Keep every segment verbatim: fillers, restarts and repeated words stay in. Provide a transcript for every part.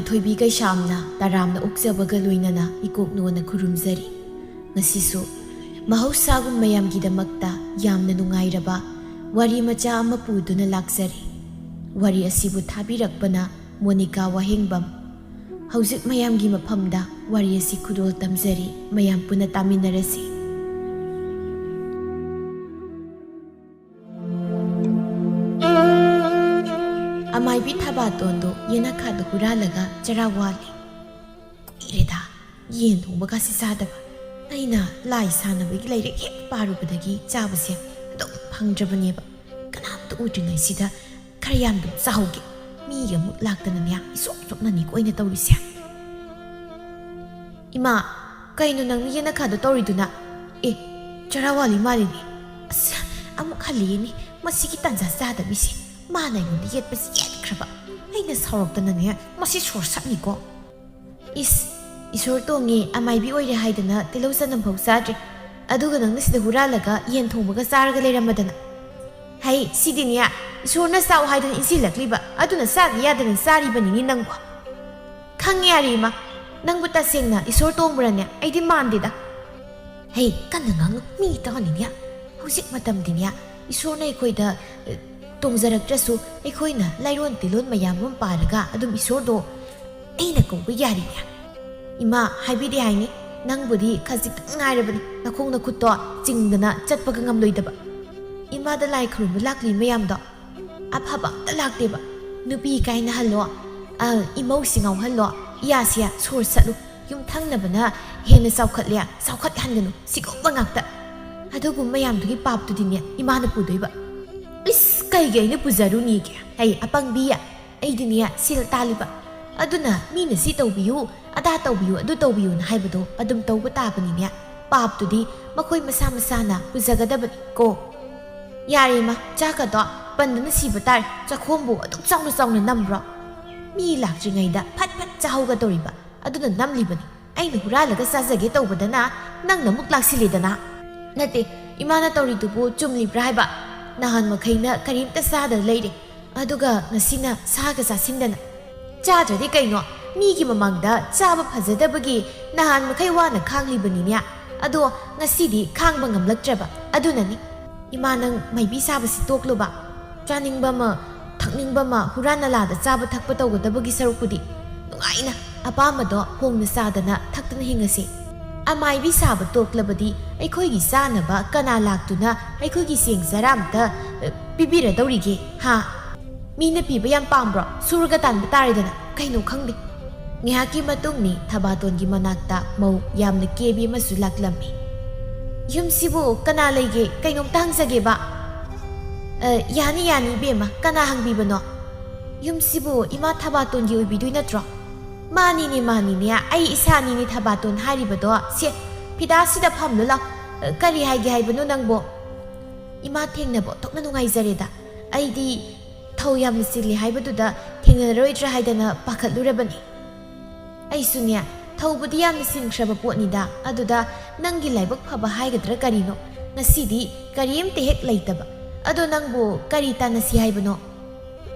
ꯊꯣꯏꯕꯤ ꯀꯩꯁꯥꯝꯅ ꯇꯔꯥꯝꯅ ꯑꯣꯛꯆꯕꯒ ꯂꯣꯏꯅꯅ ꯏꯀꯣꯛꯅꯣꯅ ꯈꯨꯔꯨꯝꯖꯔꯤ꯫ ꯉꯁꯤꯁꯨ ꯃꯍꯧꯁꯥꯒꯨꯝ ꯃꯌꯥꯝꯒꯤꯗꯃꯛꯇ ꯌꯥꯝꯅ ꯅꯨꯡꯉꯥꯏꯔꯕ ꯋꯥꯔꯤ ꯃꯆꯥ ꯑꯃ ꯄꯨꯗꯨꯅ ꯂꯥꯛꯆꯔꯤ꯫ ꯋꯥꯔꯤ ꯑꯁꯤꯕꯨ ꯊꯥꯕꯤꯔꯛꯄꯅ ꯃꯣꯅꯤꯀꯥ ꯋꯥꯍꯦꯡꯕꯝ꯫ ꯍꯧꯖꯤꯛ ꯃꯌꯥꯝꯒꯤ ꯃꯐꯝꯗ ꯋꯥꯔꯤ ꯑꯁꯤ ꯈꯨꯗꯣꯜ ꯇꯝꯖꯔꯤ, ꯃꯌꯥꯝ ꯄꯨꯟꯅ ꯇꯥꯃꯤꯟꯅꯔꯁꯤ꯫ ꯑꯃꯥꯏꯕꯤ ꯊꯕꯥꯇꯣꯟꯗꯣ ꯌꯦꯅꯈꯥꯗ ꯍꯨꯔꯥꯜꯂꯒ ꯆꯔꯥ ꯋꯥꯜꯂꯤ꯫ ꯀꯨꯏꯔꯦꯗ ꯌꯦꯟ ꯊꯣꯡꯕꯒꯁꯤ ꯆꯥꯗꯕ꯫ ꯑꯩꯅ ꯂꯥꯏ ꯁꯥꯟꯅꯕꯒꯤ ꯂꯥꯏꯔꯤꯛ ꯍꯦꯛ ꯄꯥꯔꯨꯕꯗꯒꯤ ꯆꯥꯕꯁꯦ ꯑꯗꯨꯝ ꯐꯪꯗ꯭ꯔꯕꯅꯦꯕ꯫ ꯀꯅꯥꯝꯇ ꯎꯗ꯭ꯔꯤꯉꯩꯁꯤꯗ ꯈꯔ ꯌꯥꯝꯗꯨꯝ ꯆꯥꯍꯧꯒꯦ꯫ ꯃꯤꯒ ꯑꯃꯨꯛ ꯂꯥꯛꯇꯅꯅꯦ, ꯏꯁꯣꯞ ꯁꯣꯞꯅꯅꯤꯀꯣ ꯑꯩꯅ ꯇꯧꯔꯤꯁꯦ꯫ ꯏꯃꯥ, ꯀꯩꯅꯣ ꯅꯪꯅ ꯌꯦꯅꯈꯥꯗꯣ ꯇꯧꯔꯤꯗꯨꯅ? ꯑꯦ, ꯆꯔꯥ ꯋꯥꯂꯤ ꯃꯥꯜꯂꯤꯅꯦ꯫ ꯑꯁ, ꯑꯃꯨꯛ ꯍꯜꯂꯛꯑꯦꯅꯦ ꯃꯁꯤꯒꯤ ꯇꯟꯖꯥ ꯆꯥꯗꯕꯤꯁꯦ꯫ ꯃꯥꯅ ꯑꯩꯉꯣꯟꯗ ꯌꯦꯠꯄꯁꯤ ꯌꯦꯠꯈ꯭ꯔꯕ꯫ ꯑꯩꯅ ꯁꯥꯎꯔꯛꯇꯅꯅꯦ ꯃꯁꯤ ꯁꯣꯔ ꯁꯠꯅꯤꯀꯣ꯫ ꯏꯁ, ꯏꯁꯣꯔ ꯇꯣꯡꯉꯦ ꯑꯃꯥꯏꯕꯤ ꯑꯣꯏꯔꯦ ꯍꯥꯏꯗꯅ ꯇꯤꯜꯍꯧ ꯆꯅꯝ ꯐꯥꯎ ꯆꯥꯗ꯭ꯔꯤ, ꯑꯗꯨꯒ ꯅꯪꯅ ꯁꯤꯗ ꯍꯨꯔꯥꯜꯂꯒ ꯌꯦꯟ ꯊꯣꯡꯕꯒ ꯆꯥꯔꯒ ꯂꯩꯔꯝꯃꯗꯅ꯫ ꯍꯩ, ꯁꯤꯗꯤꯅꯦ, ꯏꯁꯣꯔꯅ ꯆꯥꯎ ꯍꯥꯏꯗꯅ ꯏꯟꯁꯤꯜꯂꯛꯂꯤꯕ, ꯑꯗꯨꯅ ꯆꯥꯗ ꯌꯥꯗꯅ ꯆꯥꯔꯤꯕꯅꯤꯅꯦ ꯅꯪꯕꯨ꯫ ꯈꯪꯉꯦ ꯌꯥꯔꯦ ꯏꯃꯥ, ꯅꯪꯕꯨ ꯇꯁꯦꯡꯅ ꯏꯁꯣꯔ ꯇꯣꯡꯕ꯭ꯔꯅꯦ? ꯑꯩꯗꯤ ꯃꯥꯟꯗꯦꯗ꯫ ꯍꯩ, ꯀꯟꯅ ꯉꯥꯡꯅꯨ, ꯃꯤ ꯇꯥꯅꯤꯅꯦ꯫ ꯍꯧꯖꯤꯛ ꯃꯇꯝꯗꯤꯅꯦ, ꯏꯁꯣꯔꯅ ꯑꯩꯈꯣꯏꯗ, ꯑ, ꯇꯣꯡꯖꯔꯛꯇ꯭ꯔꯁꯨ, ꯑꯩꯈꯣꯏꯅ ꯂꯥꯏꯔꯣꯟ ꯇꯤꯂꯣꯟ ꯃꯌꯥꯝ ꯑꯃ ꯄꯥꯔꯒ ꯑꯗꯨꯝ ꯏꯁꯣꯔꯗꯣ ꯑꯩꯅ ꯀꯧꯕ ꯌꯥꯔꯤꯅꯦ꯫ ꯏꯃꯥ, ꯍꯥꯏꯕꯤꯗꯦ ꯍꯥꯏꯅꯤ, ꯅꯪꯕꯨꯗꯤ ꯈꯖꯤꯛꯇꯪ ꯉꯥꯏꯔꯕꯅꯤ ꯅꯈꯣꯡ ꯅꯈꯨꯠꯇꯣ ꯆꯤꯡꯗꯅ ꯆꯠꯄꯒ ꯉꯝꯂꯣꯏꯗꯕ꯫ ꯏꯃꯥꯗ ꯂꯥꯏ ꯈꯨꯔꯨꯝꯕ ꯂꯥꯛꯂꯤ ꯃꯌꯥꯝꯗꯣ ꯑꯐꯕ ꯑꯝꯇ ꯂꯥꯛꯇꯦꯕ꯫ ꯅꯨꯄꯤ ꯀꯥꯏꯅꯍꯜꯂꯣ, ꯑ, ꯏꯃꯧꯁꯤ ꯉꯥꯎꯍꯜꯂꯣ, ꯏꯌꯥꯁꯤ ꯁꯣꯔ ꯁꯠꯂꯨ, ꯌꯨꯝꯊꯪꯅꯕꯅ ꯍꯦꯟꯅ ꯆꯥꯎꯈꯠꯂꯦ, ꯆꯥꯎꯈꯠꯍꯟꯒꯅꯨ, ꯁꯤꯒꯨꯝꯕ ꯉꯥꯛꯇ꯫ ꯑꯗꯨꯒꯨꯝꯕ ꯃꯌꯥꯝꯗꯨꯒꯤ ꯄꯥꯞꯇꯨꯗꯤꯅꯦ ꯏꯃꯥꯅ ꯄꯨꯗꯣꯏꯕ꯫ ꯏꯁ, ꯀꯩꯒꯤ ꯑꯩꯅ ꯄꯨꯖꯔꯨꯅꯤꯒꯦ? ꯑꯩ ꯑꯄꯪꯕꯤ, ꯑꯩꯗꯤꯅꯦ ꯁꯦꯜ ꯇꯥꯜꯂꯤꯕ, ꯑꯗꯨꯅ ꯃꯤꯅ ꯁꯤ ꯇꯧꯕꯤꯌꯨ, ꯑꯗꯥ ꯇꯧꯕꯤꯌꯨ, ꯑꯗꯨ ꯇꯧꯕꯤꯌꯨꯅ ꯍꯥꯏꯕꯗꯣ ꯑꯗꯨꯝ ꯇꯧꯕ ꯇꯥꯕꯅꯤꯅꯦ꯫ ꯄꯥꯞꯇꯨꯗꯤ ꯃꯈꯣꯏ ꯃꯁꯥ ꯃꯁꯥꯅ ꯄꯨꯖꯒꯗꯕꯅꯤ ꯀꯣ꯫ ꯌꯥꯔꯦ ꯏꯃꯥ, ꯆꯥꯛꯀꯗꯣ ꯄꯟꯗꯅ ꯁꯤꯕ ꯇꯥꯔꯦ꯫ ꯆꯥꯛꯈꯣꯝꯕꯨ ꯑꯗꯨꯛ ꯆꯥꯎꯅ ꯆꯥꯎꯅ ꯅꯝꯕ꯭ꯔꯣ? ꯃꯤ ꯂꯥꯛꯇ꯭ꯔꯤꯉꯩꯗ ꯐꯠ ꯐꯠ ꯆꯥꯍꯧꯒꯗꯧꯔꯤꯕ, ꯑꯗꯨꯅ ꯅꯝꯂꯤꯕꯅꯤ꯫ ꯑꯩꯅ ꯍꯨꯔꯥꯜꯂꯒ ꯆꯥꯖꯒꯦ ꯇꯧꯕꯗꯅ ꯅꯪꯅ ꯑꯃꯨꯛ ꯂꯥꯛꯁꯤꯜꯂꯦꯗꯅ꯫ ꯅꯠꯇꯦ, ꯏꯃꯥꯅ ꯇꯧꯔꯤꯗꯨꯕꯨ ꯆꯨꯝꯂꯤꯕ꯭ꯔꯥ ꯍꯥꯏꯕ? ꯅꯍꯥꯟ ꯃꯈꯩꯅ ꯀꯔꯤꯝꯇ ꯆꯥꯗ ꯂꯩꯔꯦ, ꯑꯗꯨꯒ ꯉꯁꯤꯅ ꯁꯥꯒ ꯆꯥꯁꯤꯟꯗꯅ꯫ ꯆꯥꯗ꯭ꯔꯗꯤ ꯀꯩꯅꯣ? ꯃꯤꯒꯤ ꯃꯃꯥꯡꯗ ꯆꯥꯕ ꯐꯖꯗꯕꯒꯤ ꯅꯍꯥꯟ ꯃꯈꯩ ꯋꯥꯅ ꯈꯥꯡꯂꯤꯕꯅꯤꯅꯦ꯫ ꯑꯗꯣ ꯉꯁꯤꯗꯤ ꯈꯥꯡꯕ ꯉꯝꯂꯛꯇ꯭ꯔꯕ꯫ ꯑꯗꯨꯅꯅꯤ꯫ ꯏꯃꯥ, ꯅꯪ ꯃꯥꯏꯕꯤ ꯁꯥꯕꯁꯤ ꯇꯣꯛꯂꯨꯕ꯫ ꯆꯥꯅꯤꯡꯕ ꯑꯃ, ꯊꯛꯅꯤꯡꯕ ꯑꯃ ꯍꯨꯔꯥꯟ ꯅꯂꯥꯗ ꯆꯥꯕ ꯊꯛꯄ ꯇꯧꯒꯗꯕꯒꯤ ꯁꯔꯨꯛꯄꯨꯗꯤ ꯅꯨꯡꯉꯥꯏꯅ ꯑꯄꯥꯝꯕꯗꯣ ꯍꯣꯡꯅ ꯆꯥꯗꯅ ꯊꯛꯇꯅ ꯍꯤꯡꯉꯁꯤ꯫ ꯑꯃꯥꯏꯕꯤ ꯁꯥꯕ ꯇꯣꯛꯂꯕꯗꯤ ꯑꯩꯈꯣꯏꯒꯤ ꯆꯥꯅꯕ ꯀꯅꯥ ꯂꯥꯛꯇꯨꯅ ꯑꯩꯈꯣꯏꯒꯤ ꯆꯦꯡ ꯆꯔꯥ ꯑꯝꯇ, ꯑ, ꯄꯤꯕꯤꯔꯗꯧꯔꯤꯒꯦ, ꯍꯥ? ꯃꯤꯅ ꯄꯤꯕ ꯌꯥꯝ ꯄꯥꯝꯕ꯭ꯔꯣ? ꯁꯨꯔꯒ ꯇꯥꯟꯕ ꯇꯥꯔꯦꯗꯅ꯫ ꯀꯩꯅꯣ ꯈꯪꯗꯦ꯫ ꯉꯥꯏꯍꯥꯛꯀꯤ ꯃꯇꯨꯡꯅꯤ ꯊꯕꯥꯇꯣꯟꯒꯤ ꯃꯅꯥꯛꯇ ꯃꯧ ꯌꯥꯝꯅ ꯀꯦꯕꯤ ꯑꯃꯁꯨ ꯂꯥꯛꯂꯝꯃꯤ꯫ "ꯌꯨꯝꯁꯤꯕꯨ ꯀꯅꯥ ꯂꯩꯒꯦ? ꯀꯩꯅꯣꯝꯇ ꯍꯪꯖꯒꯦꯕ꯫" "ꯑ, ꯌꯥꯅꯤ, ꯌꯥꯅꯤ, ꯏꯕꯦꯝꯃ꯫ ꯀꯅꯥ ꯍꯪꯕꯤꯕꯅꯣ?" "ꯌꯨꯝꯁꯤꯕꯨ ꯏꯃꯥ ꯊꯕꯥꯇꯣꯟꯒꯤ ꯑꯣꯏꯕꯤꯗꯣꯏ ꯅꯠꯇ꯭ꯔꯣ?" "ꯃꯥꯅꯤꯅꯦ, ꯃꯥꯅꯤꯅꯦ꯫ ꯑꯩ ꯏꯁꯥꯅꯤꯅꯦ ꯊꯕꯥꯇꯣꯟ ꯍꯥꯏꯔꯤꯕꯗꯣ꯫ ꯁꯦ, ꯐꯤꯗꯥꯁꯤꯗ ꯐꯝꯂꯨ ꯂꯥꯎ꯫ ꯑ, ꯀꯔꯤ ꯍꯥꯏꯒꯦ ꯍꯥꯏꯕꯅꯣ ꯅꯪꯕꯣ?" "ꯏꯃꯥ ꯊꯦꯡꯅꯕ ꯑꯣꯟꯊꯣꯛꯅ ꯅꯨꯡꯉꯥꯏꯖꯔꯦꯗ꯫ ꯑꯩꯗꯤ ꯊꯧ ꯌꯥꯝꯅ ꯆꯤꯜꯂꯤ ꯍꯥꯏꯕꯗꯨꯗ ꯊꯦꯡꯅꯔꯣꯏꯗ꯭ꯔꯥ ꯍꯥꯏꯗꯅ ꯄꯥꯈꯠꯂꯨꯔꯕꯅꯤ꯫" "ꯑꯩꯁꯨꯅꯦ, ꯊꯧꯕꯗꯤ ꯌꯥꯝꯅ ꯆꯤꯟꯈ꯭ꯔꯕ ꯄꯣꯠꯅꯤꯗ꯫ ꯑꯗꯨꯗ ꯅꯪꯒꯤ ꯂꯥꯏꯕꯛ ꯐꯕ ꯍꯥꯏꯒꯗ꯭ꯔꯥ ꯀꯔꯤꯅꯣ, ꯉꯁꯤꯗꯤ ꯀꯔꯤꯝꯇ ꯍꯦꯛ ꯂꯩꯇꯕ꯫ ꯑꯗꯣ ꯅꯪꯕꯨ ꯀꯔꯤ ꯇꯥꯟꯅꯁꯤ ꯍꯥꯏꯕꯅꯣ?"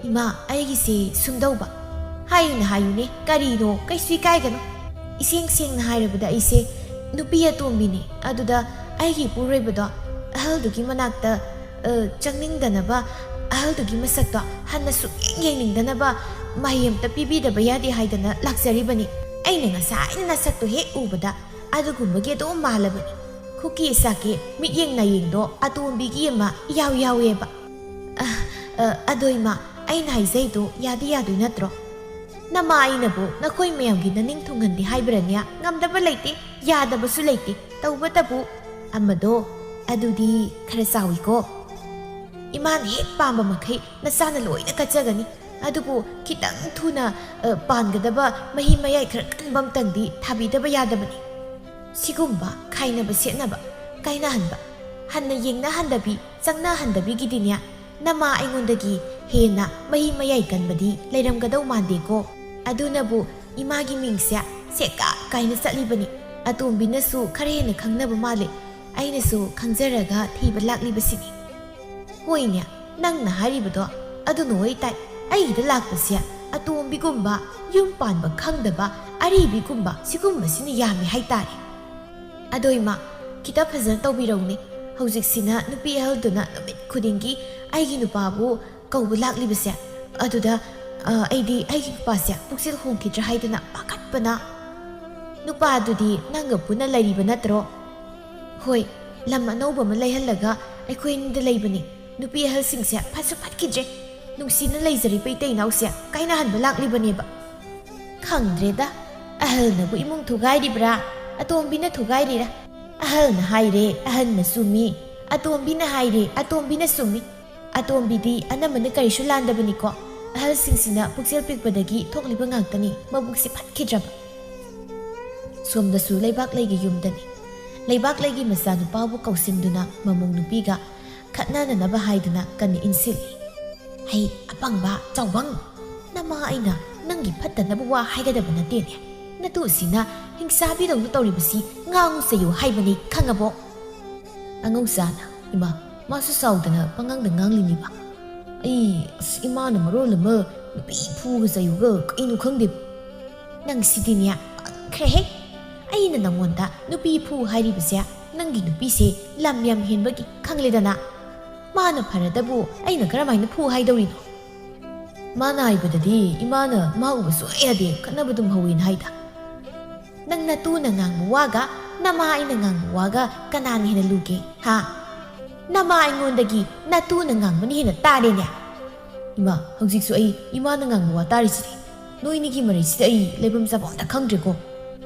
"ꯏꯃꯥ, ꯑꯩꯒꯤꯁꯦ ꯁꯨꯝꯗꯧꯕ꯫" "ꯍꯥꯏꯌꯨꯅꯦ, ꯍꯥꯏꯌꯨꯅꯦ, ꯀꯔꯤꯅꯣ? ꯀꯩꯁꯨ ꯏꯀꯥꯏꯒꯅꯨ꯫ ꯏꯁꯦꯡ ꯁꯦꯡꯅ ꯍꯥꯏꯔꯕꯗ ꯑꯩꯁꯦ ꯅꯨꯄꯤ ꯑꯇꯣꯝꯕꯤꯅꯤ꯫ ꯑꯗꯨꯗ ꯑꯩꯒꯤ ꯏꯄꯨꯔꯣꯏꯕꯗꯣ ꯑꯍꯜꯗꯨꯒꯤ ꯃꯅꯥꯛꯇ, ꯑ, ꯆꯪꯅꯤꯡꯗꯅꯕ, ꯑꯍꯜꯗꯨꯒꯤ ꯃꯁꯛꯇꯣ ꯍꯟꯅ ꯁꯨꯛꯌꯦꯡ ꯌꯦꯡꯅꯤꯡꯗꯅꯕ ꯃꯍꯩ ꯑꯝꯇ ꯄꯤꯕꯤꯗꯕ ꯌꯥꯗꯦ ꯍꯥꯏꯗꯅ ꯂꯥꯛꯆꯔꯤꯕꯅꯤ꯫ ꯑꯩꯅ ꯉꯁꯥꯏꯅ ꯅꯁꯛꯇꯣ ꯍꯦꯛ ꯎꯕꯗ ꯑꯗꯨꯒꯨꯝꯕꯒꯤ ꯑꯗꯨꯝ ꯃꯥꯜꯂꯕꯅꯤ꯫ ꯈꯨꯀꯤ ꯆꯥꯛꯀꯤ ꯃꯤꯠꯌꯦꯡ ꯅꯥꯌꯦꯡꯗꯣ ꯑꯇꯣꯝꯕꯤꯒꯤ ꯑꯃ ꯏꯌꯥꯎ ꯌꯥꯎꯋꯦꯕ꯫" "ꯑ, ꯑ, ꯑꯗꯣ ꯏꯃꯥ, ꯑꯩꯅ ꯍꯥꯏꯖꯩꯗꯣ ꯌꯥꯗꯤ ꯌꯥꯗꯣꯏ ꯅꯠꯇ꯭ꯔꯣ? ꯅꯃꯥ ꯑꯩꯅꯕꯨ ꯅꯈꯣꯏ ꯃꯌꯥꯝꯒꯤ ꯅꯅꯤꯡ ꯊꯨꯡꯍꯟꯗꯦ ꯍꯥꯏꯕ꯭ꯔꯅꯦ? ꯉꯝꯗꯕ ꯂꯩꯇꯦ, ꯌꯥꯗꯕꯁꯨ ꯂꯩꯇꯦ꯫ ꯇꯧꯕꯇꯕꯨ ꯑꯃꯗꯣ, ꯑꯗꯨꯗꯤ ꯈꯔ ꯆꯥꯎꯏꯀꯣ꯫ ꯏꯃꯥꯅ ꯍꯦꯛ ꯄꯥꯝꯕ ꯃꯈꯩ ꯅꯆꯥꯅ ꯂꯣꯏꯅ ꯀꯠꯆꯒꯅꯤ꯫ ꯑꯗꯨꯕꯨ ꯈꯤꯇꯪ ꯊꯨꯅ, ꯑ, ꯄꯥꯟꯒꯗꯕ ꯃꯍꯤ ꯃꯌꯥꯏ ꯈꯔ ꯀꯟꯕ ꯑꯝꯇꯪꯗꯤ ꯊꯥꯕꯤꯗꯕ ꯌꯥꯗꯕꯅꯤ꯫" ꯁꯤꯒꯨꯝꯕ ꯈꯥꯏꯅꯕ ꯁꯦꯠꯅꯕ, ꯀꯥꯏꯅꯍꯟꯕ, ꯍꯟꯅ ꯌꯦꯡꯅꯍꯟꯗꯕꯤ, ꯆꯪꯅꯍꯟꯗꯕꯤꯒꯤꯗꯤꯅꯦ, ꯅꯃꯥ ꯑꯩꯉꯣꯟꯗꯒꯤ ꯍꯦꯟꯅ ꯃꯍꯤ ꯃꯌꯥꯏ ꯀꯟꯕꯗꯤ ꯂꯩꯔꯝꯒꯗꯧ ꯃꯥꯟꯗꯦꯀꯣ꯫ ꯑꯗꯨꯅꯕꯨ ꯏꯃꯥꯒꯤ ꯃꯤꯡꯁꯦ ꯁꯦꯀꯥ ꯀꯥꯏꯅ ꯆꯠꯂꯤꯕꯅꯤ꯫ ꯑꯇꯣꯝꯕꯤꯅꯁꯨ ꯈꯔ ꯍꯦꯟꯅ ꯈꯪꯅꯕ ꯃꯥꯜꯂꯦ꯫ ꯑꯩꯅꯁꯨ ꯈꯪꯖꯔꯒ ꯊꯤꯕ ꯂꯥꯛꯂꯤꯕꯁꯤꯅꯤ꯫ ꯍꯣꯏꯅꯦ, ꯅꯪꯅ ꯍꯥꯏꯔꯤꯕꯗꯣ ꯑꯗꯨꯅ ꯑꯣꯏ ꯇꯥꯏ꯫ ꯑꯩꯒꯤꯗ ꯂꯥꯛꯄꯁꯦ ꯇꯣꯝꯕꯤꯒꯨꯝꯕ, ꯌꯨꯝ ꯄꯥꯟꯕ ꯈꯪꯗꯕ, ꯑꯔꯤꯕꯤꯒꯨꯝꯕ, ꯁꯤꯒꯨꯝꯕꯁꯤꯅ ꯌꯥꯝꯃꯤ ꯍꯥꯏꯇꯥꯔꯦ꯫ ꯑꯗꯣ ꯏꯃꯥ, ꯈꯤꯇ ꯐꯖꯅ ꯇꯧꯕꯤꯔꯧꯅꯦ꯫ ꯍꯧꯖꯤꯛꯁꯤꯅ ꯅꯨꯄꯤ ꯑꯍꯜꯗꯨꯅ ꯅꯨꯃꯤꯠ ꯈꯨꯗꯤꯡꯒꯤ ꯑꯩꯒꯤ ꯅꯨꯄꯥꯕꯨ ꯀꯧꯕ ꯂꯥꯛꯂꯤꯕꯁꯦ, ꯑꯗꯨꯗ, ꯑ, ꯑꯩꯗꯤ ꯑꯩꯒꯤ ꯅꯨꯄꯥꯁꯦ ꯄꯨꯛꯆꯦꯜ ꯍꯣꯡꯈꯤꯗ꯭ꯔꯥ ꯍꯥꯏꯗꯅ ꯄꯥꯈꯠꯄꯅ꯫ "ꯅꯨꯄꯥꯗꯨꯗꯤ ꯅꯪꯒ ꯄꯨꯟꯅ ꯂꯩꯔꯤꯕ ꯅꯠꯇ꯭ꯔꯣ?" "ꯍꯣꯏ, ꯂꯝ ꯑꯅꯧꯕ ꯑꯃ ꯂꯩꯍꯜꯂꯒ ꯑꯩꯈꯣꯏ ꯑꯅꯤꯗ ꯂꯩꯕꯅꯤ꯫ ꯅꯨꯄꯤ ꯑꯍꯜꯁꯤꯡꯁꯦ ꯐꯠꯁꯨ ꯐꯠꯈꯤꯗ꯭ꯔꯦ꯫ ꯅꯨꯡꯁꯤꯅ ꯂꯩꯖꯔꯤꯕ ꯏꯇꯩ ꯏꯅꯥꯎꯁꯦ ꯀꯥꯏꯅꯍꯟꯕ ꯂꯥꯛꯂꯤꯕꯅꯦꯕ꯫ ꯈꯪꯗ꯭ꯔꯦꯗ, ꯑꯍꯜꯅꯕꯨ ꯏꯃꯨꯡ ꯊꯨꯒꯥꯏꯔꯤꯕ꯭ꯔꯥ, ꯑꯇꯣꯝꯕꯤꯅ ꯊꯨꯒꯥꯏꯔꯤꯔꯥ? ꯑꯍꯜꯅ ꯍꯥꯏꯔꯦ, ꯑꯍꯜꯅ ꯆꯨꯝꯃꯤ꯫ ꯑꯇꯣꯝꯕꯤꯅ ꯍꯥꯏꯔꯦ, ꯑꯇꯣꯝꯕꯤꯅ ꯆꯨꯝꯃꯤ꯫ ꯑꯇꯣꯝꯕꯤꯗꯤ ꯑꯅꯝꯕꯅ ꯀꯔꯤꯁꯨ ꯂꯥꯟꯗꯕꯅꯤꯀꯣ꯫ ꯑꯍꯜꯁꯤꯡꯁꯤꯅ ꯄꯨꯛꯆꯦꯜ ꯄꯤꯛꯄꯗꯒꯤ ꯊꯣꯛꯂꯤꯕ ꯉꯥꯛꯇꯅꯤ, ꯃꯕꯨꯛꯁꯤ ꯐꯠꯈꯤꯗ꯭ꯔꯕ"꯫ ꯁꯣꯝꯗꯁꯨ ꯂꯩꯕꯥꯛꯂꯩꯒꯤ ꯌꯨꯝꯗꯅꯤ꯫ ꯂꯩꯕꯥꯛꯂꯩꯒꯤ ꯃꯆꯥꯅꯨꯄꯥꯕꯨ ꯀꯧꯁꯤꯟꯗꯨꯅ ꯃꯃꯧ ꯅꯨꯄꯤꯒ ꯈꯠꯅꯅꯅꯕ ꯍꯥꯏꯗꯨꯅ ꯀꯟꯅ ꯏꯟꯁꯤꯜꯂꯤ꯫ "ꯍꯩ ꯑꯄꯪꯕ ꯆꯥꯎꯕꯪ, ꯅꯃꯥ ꯑꯩꯅ ꯅꯪꯒꯤ ꯐꯠꯇꯅꯕ ꯋꯥ ꯍꯥꯏꯒꯗꯕ ꯅꯠꯇꯦꯅꯦ꯫ ꯅꯇꯨꯁꯤꯅ ꯍꯤꯡꯆꯥꯕꯤꯗꯧꯅ ꯇꯧꯔꯤꯕꯁꯤ ꯉꯥꯡꯉꯨ ꯆꯩꯌꯨ ꯍꯥꯏꯕꯅꯤ, ꯈꯪꯉꯕꯣ?" ꯑꯉꯧꯖꯥꯅ, "ꯏꯃꯥ, ꯃꯥꯁꯨ ꯆꯥꯎꯗꯅ ꯄꯉꯥꯡꯗ ꯉꯥꯡꯂꯤꯅꯤꯕ꯫ ꯑꯩ, ꯑꯁ, ꯏꯃꯥꯅ ꯃꯔꯣꯜ ꯑꯃ ꯅꯨꯄꯤ ꯐꯨꯒ ꯆꯩꯌꯨꯒ ꯀꯩꯅꯣ ꯈꯪꯗꯦ꯫ ꯅꯪ ꯁꯤꯗꯤꯅꯦ, ꯄꯪꯈ꯭ꯔꯦꯍꯦ꯫ ꯑꯩꯅ ꯅꯪꯉꯣꯟꯗ ꯅꯨꯄꯤ ꯐꯨ ꯍꯥꯏꯔꯤꯕꯁꯦ ꯅꯪꯒꯤ ꯅꯨꯄꯤꯁꯦ ꯂꯝ ꯌꯥꯝ ꯍꯦꯟꯕꯒꯤ ꯈꯪꯂꯦꯗꯅ꯫ ꯃꯥꯅ ꯐꯔꯗꯕꯨ ꯑꯩꯅ ꯀꯔꯝꯍꯥꯏꯅ ꯐꯨ ꯍꯥꯏꯗꯧꯔꯤꯅꯣ? ꯃꯥꯅ ꯍꯥꯏꯕꯗꯗꯤ ꯏꯃꯥꯅ ꯃꯥ ꯎꯕ ꯁꯨꯡꯌꯥ ꯌꯥꯗꯦ, ꯈꯠꯅꯕ ꯑꯗꯨꯝ ꯍꯧꯋꯦꯅ ꯍꯥꯏꯗ꯫ ꯅꯪ ꯅꯇꯨꯅ ꯉꯥꯡꯕ ꯋꯥꯒ ꯅꯃꯥ ꯑꯩꯅ ꯉꯥꯡꯕ ꯋꯥꯒ ꯀꯅꯥꯅ ꯍꯦꯟꯅ ꯂꯨꯒꯦ, ꯍꯥ? ꯅꯃꯥ ꯑꯩꯉꯣꯟꯗꯒꯤ ꯅꯇꯨꯅ ꯉꯥꯡꯕꯅ ꯍꯦꯟꯅ ꯇꯥꯔꯦꯅꯦ꯫ ꯏꯃꯥ, ꯍꯧꯖꯤꯛꯁꯨ ꯑꯩ ꯏꯃꯥꯅ ꯉꯥꯡꯕ ꯋꯥ ꯇꯥꯔꯤꯁꯤꯗꯤ꯫ ꯅꯣꯏꯅꯤꯒꯤ ꯃꯔꯩꯁꯤꯗ ꯑꯩ ꯂꯩꯐꯝ ꯆꯥꯐꯝ ꯑꯝꯇ ꯈꯪꯗ꯭ꯔꯦꯀꯣ꯫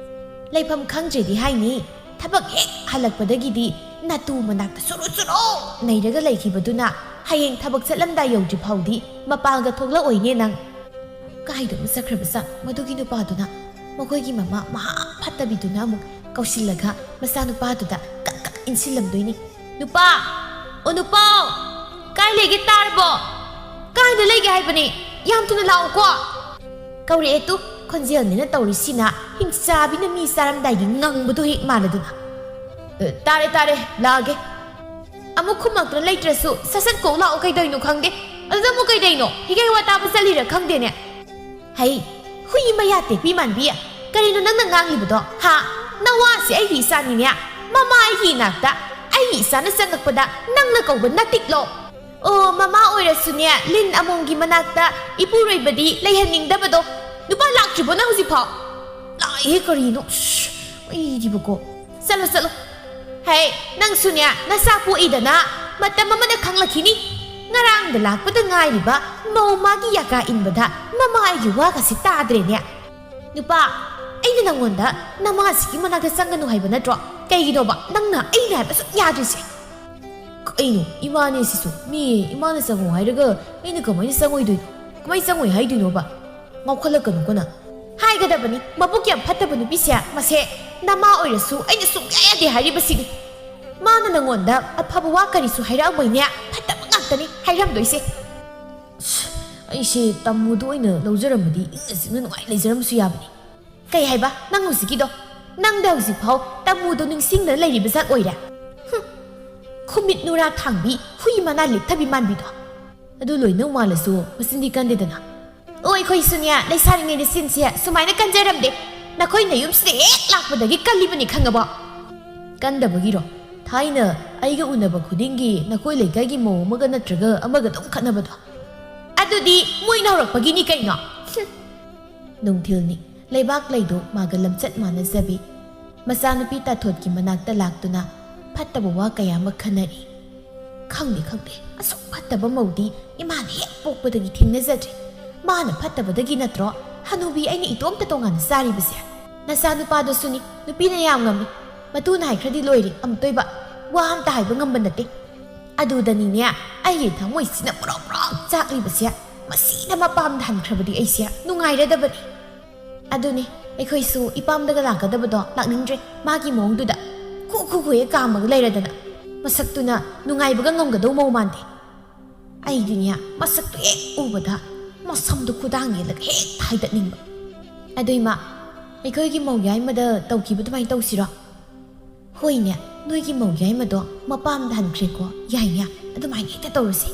ꯂꯩꯐꯝ ꯈꯪꯗ꯭ꯔꯦꯗꯤ ꯍꯥꯏꯅꯤ, ꯊꯕꯛ ꯍꯦꯛ ꯍꯜꯂꯛꯄꯗꯒꯤꯗꯤ ꯅꯇꯨ ꯃꯅꯥꯛꯇ ꯆꯨꯔꯨ ꯆꯨꯔꯨ ꯅꯩꯔꯒ ꯂꯩꯈꯤꯕꯗꯨꯅ ꯍꯌꯦꯡ ꯊꯕꯛ ꯆꯠꯂꯝꯗꯥꯏ ꯌꯧꯗ꯭ꯔꯤ ꯐꯥꯎꯗꯤ ꯃꯄꯥꯟꯒ ꯊꯣꯛꯂꯛꯑꯣꯏꯅꯦ ꯅꯪ꯫ ꯀꯥꯏꯗꯅꯣ ꯆꯠꯈ꯭ꯔꯕ ꯖꯥꯠ ꯃꯗꯨꯒꯤ ꯅꯨꯄꯥꯗꯨꯅ? ꯃꯈꯣꯏꯒꯤ ꯃꯃꯥ ꯃꯍꯥ ꯐꯠꯇꯕꯤꯗꯨꯅ ꯑꯃꯨꯛ ꯀꯧꯁꯤꯜꯂꯒ ꯃꯆꯥꯅꯨꯄꯥꯗꯨꯗ ꯀꯛ ꯀꯛ ꯏꯟꯁꯤꯜꯂꯝꯗꯣꯏꯅꯤ꯫ "ꯅꯨꯄꯥ! ꯑꯣ ꯅꯨꯄꯥ! ꯀꯥꯏ ꯂꯩꯒꯦ ꯇꯥꯔꯕꯣ? ꯀꯥꯏꯗ ꯂꯩꯒꯦ ꯍꯥꯏꯕꯅꯤ? ꯌꯥꯝ ꯊꯨꯅ ꯂꯥꯛꯎꯀꯣ!" ꯀꯧꯔꯛꯑꯦ ꯇꯨ, ꯈꯣꯟꯖꯦꯜꯅꯤꯅ ꯇꯧꯔꯤꯁꯤꯅ ꯍꯤꯡꯆꯥꯕꯤꯅ ꯃꯤ ꯆꯥꯔꯝꯗꯥꯏꯒꯤ ꯉꯪꯕꯗꯣ ꯍꯦꯛ ꯃꯥꯟꯅꯗꯅ꯫ "ꯑ, ꯇꯥꯔꯦ, ꯇꯥꯔꯦ, ꯂꯥꯛꯑꯒꯦ꯫" ꯑꯃꯨꯛ ꯈꯨꯝꯃꯛꯇꯅ ꯂꯩꯇ꯭ꯔꯁꯨ ꯁꯠ ꯁꯠ ꯀꯣꯛ ꯂꯥꯛꯑꯣ ꯀꯩꯗꯧꯏꯅꯣ ꯈꯪꯗꯦ꯫ ꯑꯗꯨꯗ ꯑꯃꯨꯛ ꯀꯩꯗꯧꯏꯅꯣ? ꯍꯤꯒꯩ ꯋꯥ ꯇꯥꯕ ꯆꯠꯂꯤꯔꯥ ꯈꯪꯗꯦꯅꯦ꯫ ꯍꯩ, ꯍꯨꯏ ꯃꯌꯥ ꯇꯦꯛꯄꯤ ꯃꯥꯟꯕꯤ, ꯀꯔꯤꯅꯣ ꯅꯪꯅ ꯉꯥꯡꯂꯤꯕꯗꯣ? ꯍꯥ? ꯅꯋꯥꯁꯦ ꯑꯩꯒꯤ ꯏꯆꯥꯅꯤꯅꯦ꯫ ꯃꯃꯥ ꯑꯩꯒꯤ ꯏꯅꯥꯛꯇ ꯑꯩꯒꯤ ꯏꯆꯥꯅ ꯆꯪꯉꯛꯄꯗ ꯅꯪꯅ ꯀꯧꯕ ꯅꯠꯇꯤꯛꯂꯣ? ꯑꯣ, ꯃꯃꯥ ꯑꯣꯏꯔꯁꯨꯅꯦ, ꯂꯤꯟ ꯑꯃꯣꯝꯒꯤ ꯃꯅꯥꯛꯇ ꯏꯄꯨꯔꯣꯏꯕꯗꯤ ꯂꯩꯍꯟꯅꯤꯡꯗꯕꯗꯣ꯫ ꯅꯨꯄꯥ ꯂꯥꯛꯇ꯭ꯔꯤꯕꯣ ꯅꯪ ꯍꯧꯖꯤꯛꯐꯥꯎ? ꯂꯥꯛꯑꯦ, ꯀꯔꯤꯅꯣ? ꯁ꯭ꯁ, ꯑꯩꯗꯤꯕꯀꯣ꯫ ꯆꯠꯂꯣ, ꯆꯠꯂꯣ꯫ ꯍꯦ, ꯅꯪꯁꯨꯅꯦ, ꯅꯆꯥ ꯄꯣꯛꯏꯗꯅ ꯃꯇꯝ ꯑꯃꯗ ꯈꯪꯂꯛꯈꯤꯅꯤ꯫ ꯉꯔꯥꯡꯗ ꯂꯥꯛꯄꯗ ꯉꯥꯏꯔꯤꯕ ꯃꯧ ꯃꯥꯒꯤ ꯌꯥꯀꯥ ꯏꯟꯕꯗ ꯃꯃꯥ ꯑꯩꯒꯤ ꯋꯥꯒꯁꯦ ꯇꯥꯗ꯭ꯔꯦꯅꯦ꯫ ꯅꯨꯄꯥ, ꯑꯩꯅ ꯅꯪꯉꯣꯟꯗ ꯅꯃꯥꯁꯤꯒꯤ ꯃꯅꯥꯛꯇ ꯆꯪꯒꯅꯨ ꯍꯥꯏꯕ ꯅꯠꯇ꯭ꯔꯣ? ꯀꯩꯒꯤꯅꯣꯕ ꯅꯪꯅ ꯑꯩꯅ ꯍꯥꯏꯕ ꯁꯨꯛ ꯌꯥꯗ꯭ꯔꯤꯁꯦ? ꯀꯩꯅꯣ, ꯏꯃꯥꯅꯦ ꯁꯤꯁꯨ? ꯃꯤ ꯏꯃꯥꯅ ꯆꯪꯉꯣ ꯍꯥꯏꯔꯒ ꯑꯩꯅ ꯀꯃꯥꯏꯅ ꯆꯪꯉꯣꯏꯗꯣꯏꯅꯣ? ꯀꯃꯥꯏꯅ ꯆꯪꯉꯣꯏ ꯍꯥꯏꯗꯣꯏꯅꯣꯕ? ꯉꯥꯎꯈꯠꯂꯛꯀꯅꯨꯀꯣ ꯅꯪ꯫ ꯍꯥꯏꯒꯗꯕꯅꯤ, ꯃꯕꯨꯛ ꯌꯥꯝ ꯐꯠꯇꯕ ꯅꯨꯄꯤꯁꯦ, ꯃꯁꯦ ꯅꯃꯥ ꯑꯣꯏꯔꯁꯨ ꯑꯩꯅ ꯁꯨꯡꯌꯥ ꯌꯥꯗꯦ ꯍꯥꯏꯔꯤꯕꯁꯤꯅꯤ꯫ ꯃꯥꯅ ꯅꯪꯉꯣꯟꯗ ꯑꯐꯕ ꯋꯥ ꯀꯔꯤꯁꯨ ꯍꯥꯏꯔꯛꯑꯝꯃꯣꯏꯅꯦ, ꯐꯠꯇꯕ ꯉꯥꯛꯇꯅꯤ ꯍꯥꯏꯔꯝꯗꯣꯏꯁꯦ꯫ ꯑꯁ, ꯑꯩꯁꯦ ꯇꯥꯃꯣꯗꯣ ꯑꯣꯏꯅ ꯂꯧꯖꯔꯝꯃꯗꯤ ꯏꯪꯅ ꯆꯤꯛꯅ ꯅꯨꯡꯉꯥꯏ ꯂꯩꯖꯔꯝꯕꯁꯨ ꯌꯥꯕꯅꯤ꯫ ꯀꯩ ꯍꯥꯏꯕ ꯅꯪ ꯍꯧꯖꯤꯛꯀꯤꯗꯣ? ꯅꯪꯗ ꯍꯧꯖꯤꯛꯐꯥꯎ ꯇꯥꯃꯣꯗꯣ ꯅꯤꯡꯁꯤꯡꯗꯅ ꯂꯩꯔꯤꯕ ꯖꯥꯠ ꯑꯣꯏꯔꯦ? ꯍꯨꯝ, ꯈꯨꯃꯤꯠ ꯅꯨꯔꯥ ꯊꯥꯡꯕꯤ, ꯍꯨꯏ ꯃꯅꯥ ꯂꯤꯛꯊꯕꯤ ꯃꯥꯟꯕꯤꯗꯣ꯫ ꯑꯗꯨ ꯂꯣꯏꯅ ꯃꯥꯜꯂꯁꯨ ꯃꯆꯤꯟꯗꯤ ꯀꯟꯗꯦꯗꯅ꯫ ꯑꯣ, ꯑꯩꯈꯣꯏꯁꯨꯅꯦ, ꯂꯩꯁꯥꯔꯤꯉꯩꯗ ꯆꯤꯟꯁꯦ ꯁꯨꯃꯥꯏꯅ ꯀꯟꯖꯔꯝꯗꯦ꯫ ꯅꯈꯣꯏ ꯅꯌꯨꯝꯁꯤꯗ ꯍꯦꯛ ꯂꯥꯛꯄꯗꯒꯤ ꯀꯜꯂꯤꯕꯅꯤ, ꯈꯪꯉꯕꯣ? ꯀꯟꯗꯕꯒꯤꯔꯣ? ꯊꯥꯏꯅ ꯑꯩꯒ ꯎꯅꯕ ꯈꯨꯗꯤꯡꯒꯤ ꯅꯈꯣꯏ ꯂꯩꯀꯥꯏꯒꯤ ꯃꯧ ꯑꯃꯒ ꯅꯠꯇ꯭ꯔꯒ ꯑꯃꯒ ꯑꯗꯨꯝ ꯈꯠꯅꯕꯗꯣ꯫ ꯑꯗꯨꯗꯤ ꯃꯣꯏꯅ ꯍꯧꯔꯛꯄꯒꯤꯅꯤ ꯀꯩꯅꯣ꯫ ꯍꯨꯝ꯫ ꯅꯨꯡꯊꯤꯜꯅꯤ꯫ ꯂꯩꯕꯥꯛ ꯂꯩꯗꯣ ꯃꯥꯒ ꯂꯝꯆꯠ ꯃꯥꯟꯅꯖꯕꯤ꯫ ꯃꯆꯥꯅꯨꯄꯤ ꯇꯥꯊꯣꯠꯀꯤ ꯃꯅꯥꯛꯇ ꯂꯥꯛꯇꯨꯅ ꯐꯠꯇꯕ ꯋꯥ ꯀꯌꯥ ꯑꯃ ꯈꯟꯅꯔꯤ꯫ ꯈꯪꯗꯦ, ꯈꯪꯗꯦ, ꯑꯁꯨꯛ ꯐꯠꯇꯕ ꯃꯧꯗꯤ ꯏꯃꯥꯅ ꯍꯦꯛ ꯄꯣꯛꯄꯗꯒꯤ ꯊꯦꯡꯅꯖꯗ꯭ꯔꯤ꯫ ꯃꯥꯅ ꯐꯠꯇꯕꯗꯒꯤ ꯅꯠꯇ꯭ꯔꯣ ꯍꯅꯨꯕꯤ ꯑꯩꯅ ꯏꯇꯣꯝꯇ ꯇꯣꯉꯥꯟꯅ ꯆꯥꯔꯤꯕꯁꯦ? ꯅꯆꯥꯅꯨꯄꯥꯗꯨꯁꯨꯅꯤ, ꯅꯨꯄꯤꯅ ꯌꯥꯝ ꯉꯝꯃꯤ꯫ ꯃꯇꯨꯅ ꯍꯥꯏꯈ꯭ꯔꯗꯤ ꯂꯣꯏꯔꯦ, ꯑꯃꯨꯛꯇꯣꯏꯕ꯫ ꯋꯥ ꯑꯝꯇ ꯍꯥꯏꯕ ꯉꯝꯕ ꯅꯠꯇꯦ꯫ ꯑꯗꯨꯗꯅꯤꯅꯦ, ꯑꯩꯒꯤ ꯊꯃꯣꯏꯁꯤꯅ ꯄ꯭ꯔꯣꯛ ꯄ꯭ꯔꯣꯛ ꯆꯥꯛꯂꯤꯕꯁꯦ꯫ ꯃꯁꯤꯗ ꯃꯄꯥꯝꯗ ꯍꯟꯈ꯭ꯔꯕꯗꯤ ꯑꯩꯁꯦ ꯅꯨꯡꯉꯥꯏꯔꯗꯕꯅꯤ꯫ ꯑꯗꯨꯅꯤ, ꯑꯩꯈꯣꯏꯁꯨ ꯏꯄꯥꯝꯗꯒ ꯂꯥꯛꯀꯗꯕꯗꯣ ꯂꯥꯛꯅꯤꯡꯗ꯭ꯔꯦ꯫ ꯃꯥꯒꯤ ꯃꯑꯣꯡꯗꯨꯗ ꯈꯨ ꯈꯨ ꯈꯨ ꯍꯦꯛ ꯀꯥꯝꯃꯒ ꯂꯩꯔꯗꯅ꯫ ꯃꯁꯛꯇꯨꯅ ꯅꯨꯡꯉꯥꯏꯕꯒ ꯉꯝꯒꯗꯧ ꯃꯧ ꯃꯥꯟꯗꯦ꯫ ꯑꯩꯗꯤꯅꯦ, ꯃꯁꯛꯇꯨ ꯍꯦꯛ ꯎꯕꯗ ꯃꯁꯝꯗꯨ ꯈꯨꯗꯥꯡ ꯌꯦꯜꯂꯒ ꯍꯦꯛ ꯍꯥꯏꯗꯠꯅꯤꯡꯕ꯫ ꯑꯗꯨ ꯏꯃꯥ, ꯑꯩꯈꯣꯏꯒꯤ ꯃꯧ ꯌꯥꯏꯃꯗ ꯇꯧꯈꯤꯕ ꯑꯗꯨꯃꯥꯏꯅ ꯇꯧꯁꯤꯔꯣ? ꯍꯣꯏꯅꯦ, ꯅꯣꯏꯒꯤ ꯃꯧ ꯌꯥꯏꯃꯗꯣ ꯃꯄꯥꯝꯗ ꯍꯟꯈ꯭ꯔꯦꯀꯣ꯫ ꯌꯥꯏꯅꯦ, ꯑꯗꯨꯃꯥꯏꯅ ꯍꯦꯛꯇ ꯇꯧꯔꯁꯤ꯫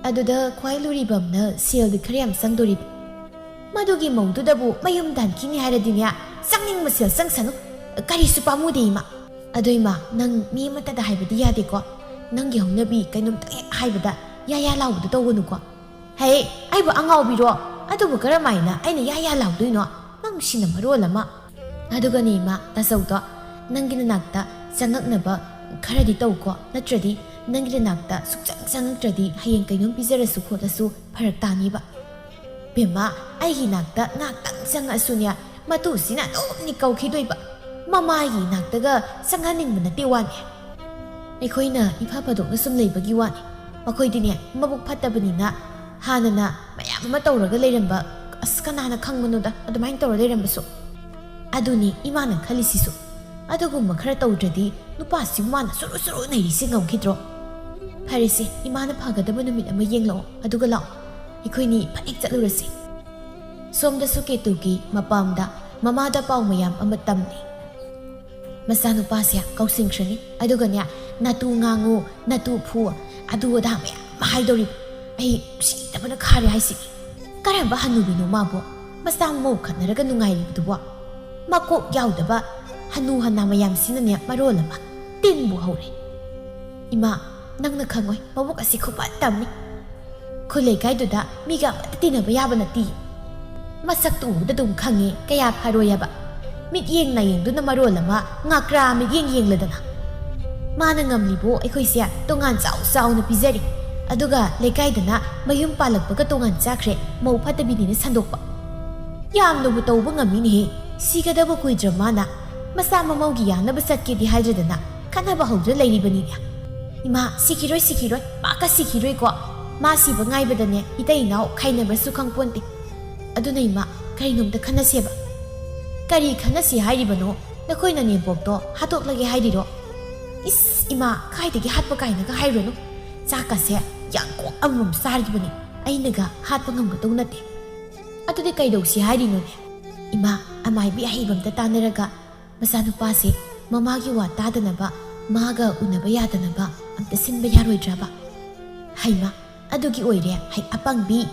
ꯑꯗꯨꯗ ꯈ꯭ꯋꯥꯏ ꯂꯨꯔꯤꯕꯝꯅ ꯁꯦꯜꯗꯤ ꯈꯔ ꯌꯥꯝ ꯆꯪꯗꯣꯔꯤꯕ꯫ ꯃꯗꯨꯒꯤ ꯃꯧꯗꯨꯗꯕꯨ ꯃꯌꯨꯝ ꯗꯥꯟꯈꯤꯅꯤ ꯍꯥꯏꯔꯗꯤꯅꯦ, ꯆꯪꯅꯤꯡꯕ ꯁꯦꯜ ꯆꯪꯁꯅꯨ, ꯀꯔꯤꯁꯨ ꯄꯥꯝꯃꯨꯗꯦ ꯏꯃꯥ꯫ ꯑꯗꯣ ꯏꯃꯥ, ꯅꯪ ꯃꯤ ꯑꯃꯠꯇꯗ ꯍꯥꯏꯕꯗꯤ ꯌꯥꯗꯦꯀꯣ꯫ ꯅꯪꯒꯤ ꯍꯧꯅꯕꯤ ꯀꯩꯅꯣꯝꯇ ꯍꯦꯛ ꯍꯥꯏꯕꯗ ꯌꯥ ꯌꯥ ꯂꯥꯎꯕꯗꯣ ꯇꯧꯒꯅꯨꯀꯣ꯫ ꯍꯦ, ꯑꯩꯕꯨ ꯑꯉꯥꯎꯕꯤꯔꯣ? ꯑꯗꯨꯕꯨ ꯀꯔꯝꯍꯥꯏꯅ ꯑꯩꯅ ꯌꯥ ꯌꯥ ꯂꯥꯎꯗꯣꯏꯅꯣ? ꯅꯪꯁꯤꯅ ꯃꯔꯣꯜ ꯑꯃ꯫ ꯑꯗꯨꯒꯅꯦ ꯏꯃꯥ, ꯇꯥꯆꯧꯗꯣ, ꯅꯪꯒꯤ ꯅꯅꯥꯛꯇ ꯆꯪꯉꯛꯅꯕ ꯈꯔꯗꯤ ꯇꯧꯀꯣ, ꯅꯠꯇ꯭ꯔꯗꯤ ꯅꯪꯒꯤ ꯅꯅꯥꯛꯇ ꯁꯨꯛꯆꯪ ꯆꯪꯉꯛꯇ꯭ꯔꯗꯤ ꯍꯌꯦꯡ ꯀꯩꯅꯣꯝ ꯄꯤꯖꯔꯁꯨ ꯈꯣꯠꯂꯁꯨ ꯐꯔꯛ ꯇꯥꯅꯤꯕ꯫ ꯕꯦꯝꯃ, ꯑꯩꯒꯤ ꯅꯥꯛꯇ ꯉꯥꯛꯇꯪ ꯆꯪꯉꯛꯑꯁꯨꯅꯦ, ꯃꯇꯨꯁꯤꯅ ꯑꯗꯨꯝꯅꯤ ꯀꯧꯈꯤꯗꯣꯏꯕ꯫ ꯃꯃꯥꯒꯤ ꯅꯥꯛꯇꯒ ꯆꯪꯍꯟꯅꯤꯡꯕ ꯅꯠꯇꯦ ꯋꯥꯅꯤ꯫ ꯑꯩꯈꯣꯏꯅ ꯏꯐ ꯐꯗꯣꯛꯅ ꯁꯨꯝ ꯂꯩꯕꯒꯤ ꯋꯥꯅꯤ꯫ ꯃꯈꯣꯏꯗꯤꯅꯦ, ꯃꯕꯨꯛ ꯐꯠꯇꯕꯅꯤꯅ ꯍꯥꯟꯅꯅ ꯃꯌꯥꯝ ꯑꯃ ꯇꯧꯔꯒ ꯂꯩꯔꯝꯕ, ꯑꯁ, ꯀꯅꯥꯅ ꯈꯪꯕꯅꯣꯗ ꯑꯗꯨꯃꯥꯏꯅ ꯇꯧꯔ ꯂꯩꯔꯝꯕꯁꯨ꯫ ꯑꯗꯨꯅꯤ ꯏꯃꯥꯅ ꯈꯜꯂꯤꯁꯤꯁꯨ꯫ ꯑꯗꯨꯒꯨꯝꯕ ꯈꯔ ꯇꯧꯗ꯭ꯔꯗꯤ ꯅꯨꯄꯥꯁꯤꯕꯨ ꯃꯥꯅ ꯁꯨꯔꯨ ꯁꯨꯔꯨ ꯅꯩꯔꯤꯁꯤ ꯉꯝꯈꯤꯗ꯭ꯔꯣ? ꯐꯔꯦꯁꯦ, ꯏꯃꯥꯅ ꯐꯒꯗꯕ ꯅꯨꯃꯤꯠ ꯑꯃ ꯌꯦꯡꯂꯛꯑꯣ, ꯑꯗꯨꯒ ꯂꯥꯛꯑꯣ, ꯑꯩꯈꯣꯏꯅꯤ ꯐꯅꯦꯛ ꯆꯠꯂꯨꯔꯁꯤ꯫ ꯁꯣꯝꯗꯁꯨ ꯀꯦꯇꯨꯒꯤ ꯃꯄꯥꯝꯗ ꯃꯃꯥꯗ ꯄꯥꯎ ꯃꯌꯥꯝ ꯑꯃ ꯇꯝꯂꯤ꯫ ꯃꯆꯥꯅꯨꯄꯥꯁꯦ ꯀꯧꯁꯤꯟꯈ꯭ꯔꯅꯤ, ꯑꯗꯨꯒꯅꯦ, ꯅꯥꯇꯨ ꯉꯥꯡꯉꯨ, ꯅꯥꯇꯨ ꯐꯨ, ꯑꯗꯨ ꯑꯗꯥ ꯃꯌꯥꯝ ꯑꯃ ꯍꯥꯏꯗꯧꯔꯤꯕ꯫ ꯑꯩ ꯎꯁꯤꯠꯇꯕꯅ ꯈꯥꯔꯦ ꯍꯥꯏꯁꯤꯅꯤ꯫ ꯀꯔꯝꯕ ꯍꯅꯨꯕꯤꯅꯣ ꯃꯥꯕꯨ? ꯃꯆꯥ ꯃꯎ ꯈꯠꯅꯔꯒ ꯅꯨꯡꯉꯥꯏꯔꯤꯕꯗꯨꯕꯣ? ꯃꯀꯣꯛ ꯌꯥꯎꯗꯕ ꯍꯅꯨ ꯍꯅꯥ ꯃꯌꯥꯝꯁꯤꯅꯅꯦ ꯃꯔꯣꯜ ꯑꯃ ꯇꯤꯟꯕꯨ ꯍꯧꯔꯦ꯫ ꯏꯃꯥ, ꯅꯪꯅ ꯈꯪꯉꯣꯏ, ꯃꯕꯨꯛ ꯑꯁꯤ ꯈꯨꯐꯠꯇ ꯑꯃꯅꯤ꯫ ꯈꯨꯜ ꯂꯩꯀꯥꯏꯗꯨꯗ ꯃꯤꯒ ꯑꯃꯠꯇ ꯇꯤꯟꯅꯕ ꯌꯥꯕ ꯅꯠꯇꯦ꯫ ꯃꯁꯛꯇꯨ ꯎꯕꯗ ꯑꯗꯨꯝ ꯈꯪꯉꯦ ꯀꯌꯥ ꯐꯔꯣꯏ ꯍꯥꯏꯕ꯫ ꯃꯤꯠꯌꯦꯡ ꯅꯥꯌꯦꯡꯗꯨꯅ ꯃꯔꯣꯜ ꯑꯃ ꯉꯥꯀ꯭ꯔꯥ ꯃꯤꯠꯌꯦꯡ ꯌꯦꯡꯂꯗꯅ꯫ ꯃꯥꯅ ꯉꯝꯂꯤꯕꯣ ꯑꯩꯈꯣꯏꯁꯦ ꯇꯣꯉꯥꯟ ꯆꯥꯎ ꯆꯥꯎꯅ ꯄꯤꯖꯔꯤ꯫ ꯑꯗꯨꯒ ꯂꯩꯀꯥꯏꯗꯅ ꯃꯌꯨꯝ ꯄꯥꯜꯂꯛꯄꯒ ꯇꯣꯉꯥꯟ ꯆꯥꯈ꯭ꯔꯦ, ꯃꯧ ꯐꯠꯇꯕꯤꯅꯤꯅ ꯁꯟꯗꯣꯛꯄ꯫ ꯌꯥꯝꯅꯕꯨ ꯇꯧꯕ ꯉꯝꯃꯤꯅꯦꯍꯦ꯫ ꯁꯤꯒꯗꯕ ꯀꯨꯏꯗ꯭ꯔ ꯃꯥꯅ꯫ ꯃꯆꯥ ꯃꯃꯧꯒꯤ ꯌꯥꯅꯕ ꯆꯠꯀꯦꯗꯤ ꯍꯥꯏꯗ꯭ꯔꯗꯅ ꯈꯠꯅꯕ ꯍꯧꯗꯨꯅ ꯂꯩꯔꯤꯕꯅꯤꯅꯦ꯫ ꯏꯃꯥ, ꯁꯤꯈꯤꯔꯣꯏ, ꯁꯤꯈꯤꯔꯣꯏ, ꯄꯥꯛꯀ ꯁꯤꯈꯤꯔꯣꯏꯀꯣ꯫ ꯃꯥ ꯁꯤꯕ ꯉꯥꯏꯕꯗꯅꯦ ꯏꯇꯩ ꯏꯅꯥꯎ ꯈꯥꯏꯅꯕ꯭ꯔꯁꯨ ꯈꯪꯄꯣꯟꯇꯦ꯫ ꯑꯗꯨꯅ ꯏꯃꯥ, ꯀꯔꯤꯅꯣꯝꯇ ꯈꯟꯅꯁꯦꯕ꯫ ꯀꯔꯤ ꯈꯟꯅꯁꯤ ꯍꯥꯏꯔꯤꯕꯅꯣ? ꯅꯈꯣꯏ ꯅꯅꯦꯝꯄꯣꯛꯇꯣ ꯍꯥꯠꯇꯣꯛꯂꯒꯦ ꯍꯥꯏꯔꯤꯔꯣ? ꯏꯁ ꯏꯃꯥ, ꯀꯥꯏꯗꯒꯤ ꯍꯥꯠꯄ ꯀꯥꯏꯅꯒ ꯍꯥꯏꯔꯨꯅꯨ꯫ ꯆꯥꯛꯀꯁꯦ ꯌꯥꯡꯀꯣꯛ ꯑꯃꯃꯝ ꯆꯥꯔꯤꯕꯅꯤ꯫ ꯑꯩꯅꯒ ꯍꯥꯠꯄ ꯉꯝꯒꯗꯧ ꯅꯠꯇꯦ꯫ ꯑꯗꯨꯗꯤ ꯀꯩꯗꯧꯁꯤ ꯍꯥꯏꯔꯤꯅꯣꯅꯦ? ꯏꯃꯥ, ꯑꯃꯥꯏꯕꯤ ꯑꯍꯩꯕ ꯑꯝꯇ ꯇꯥꯟꯅꯔꯒ ꯃꯆꯥꯅꯨꯄꯥꯁꯦ ꯃꯃꯥꯒꯤ ꯋꯥ ꯇꯥꯗꯅꯕ, ꯃꯥꯒ ꯎꯅꯕ ꯌꯥꯗꯅꯕ ꯑꯝꯇ ꯁꯤꯟꯕ ꯌꯥꯔꯣꯏꯗ꯭ꯔꯕ? ꯍꯩꯃꯥ, ꯑꯗꯨꯒꯤ ꯑꯣꯏꯔꯦ ꯍꯩ ꯑꯄꯪꯕꯤ꯫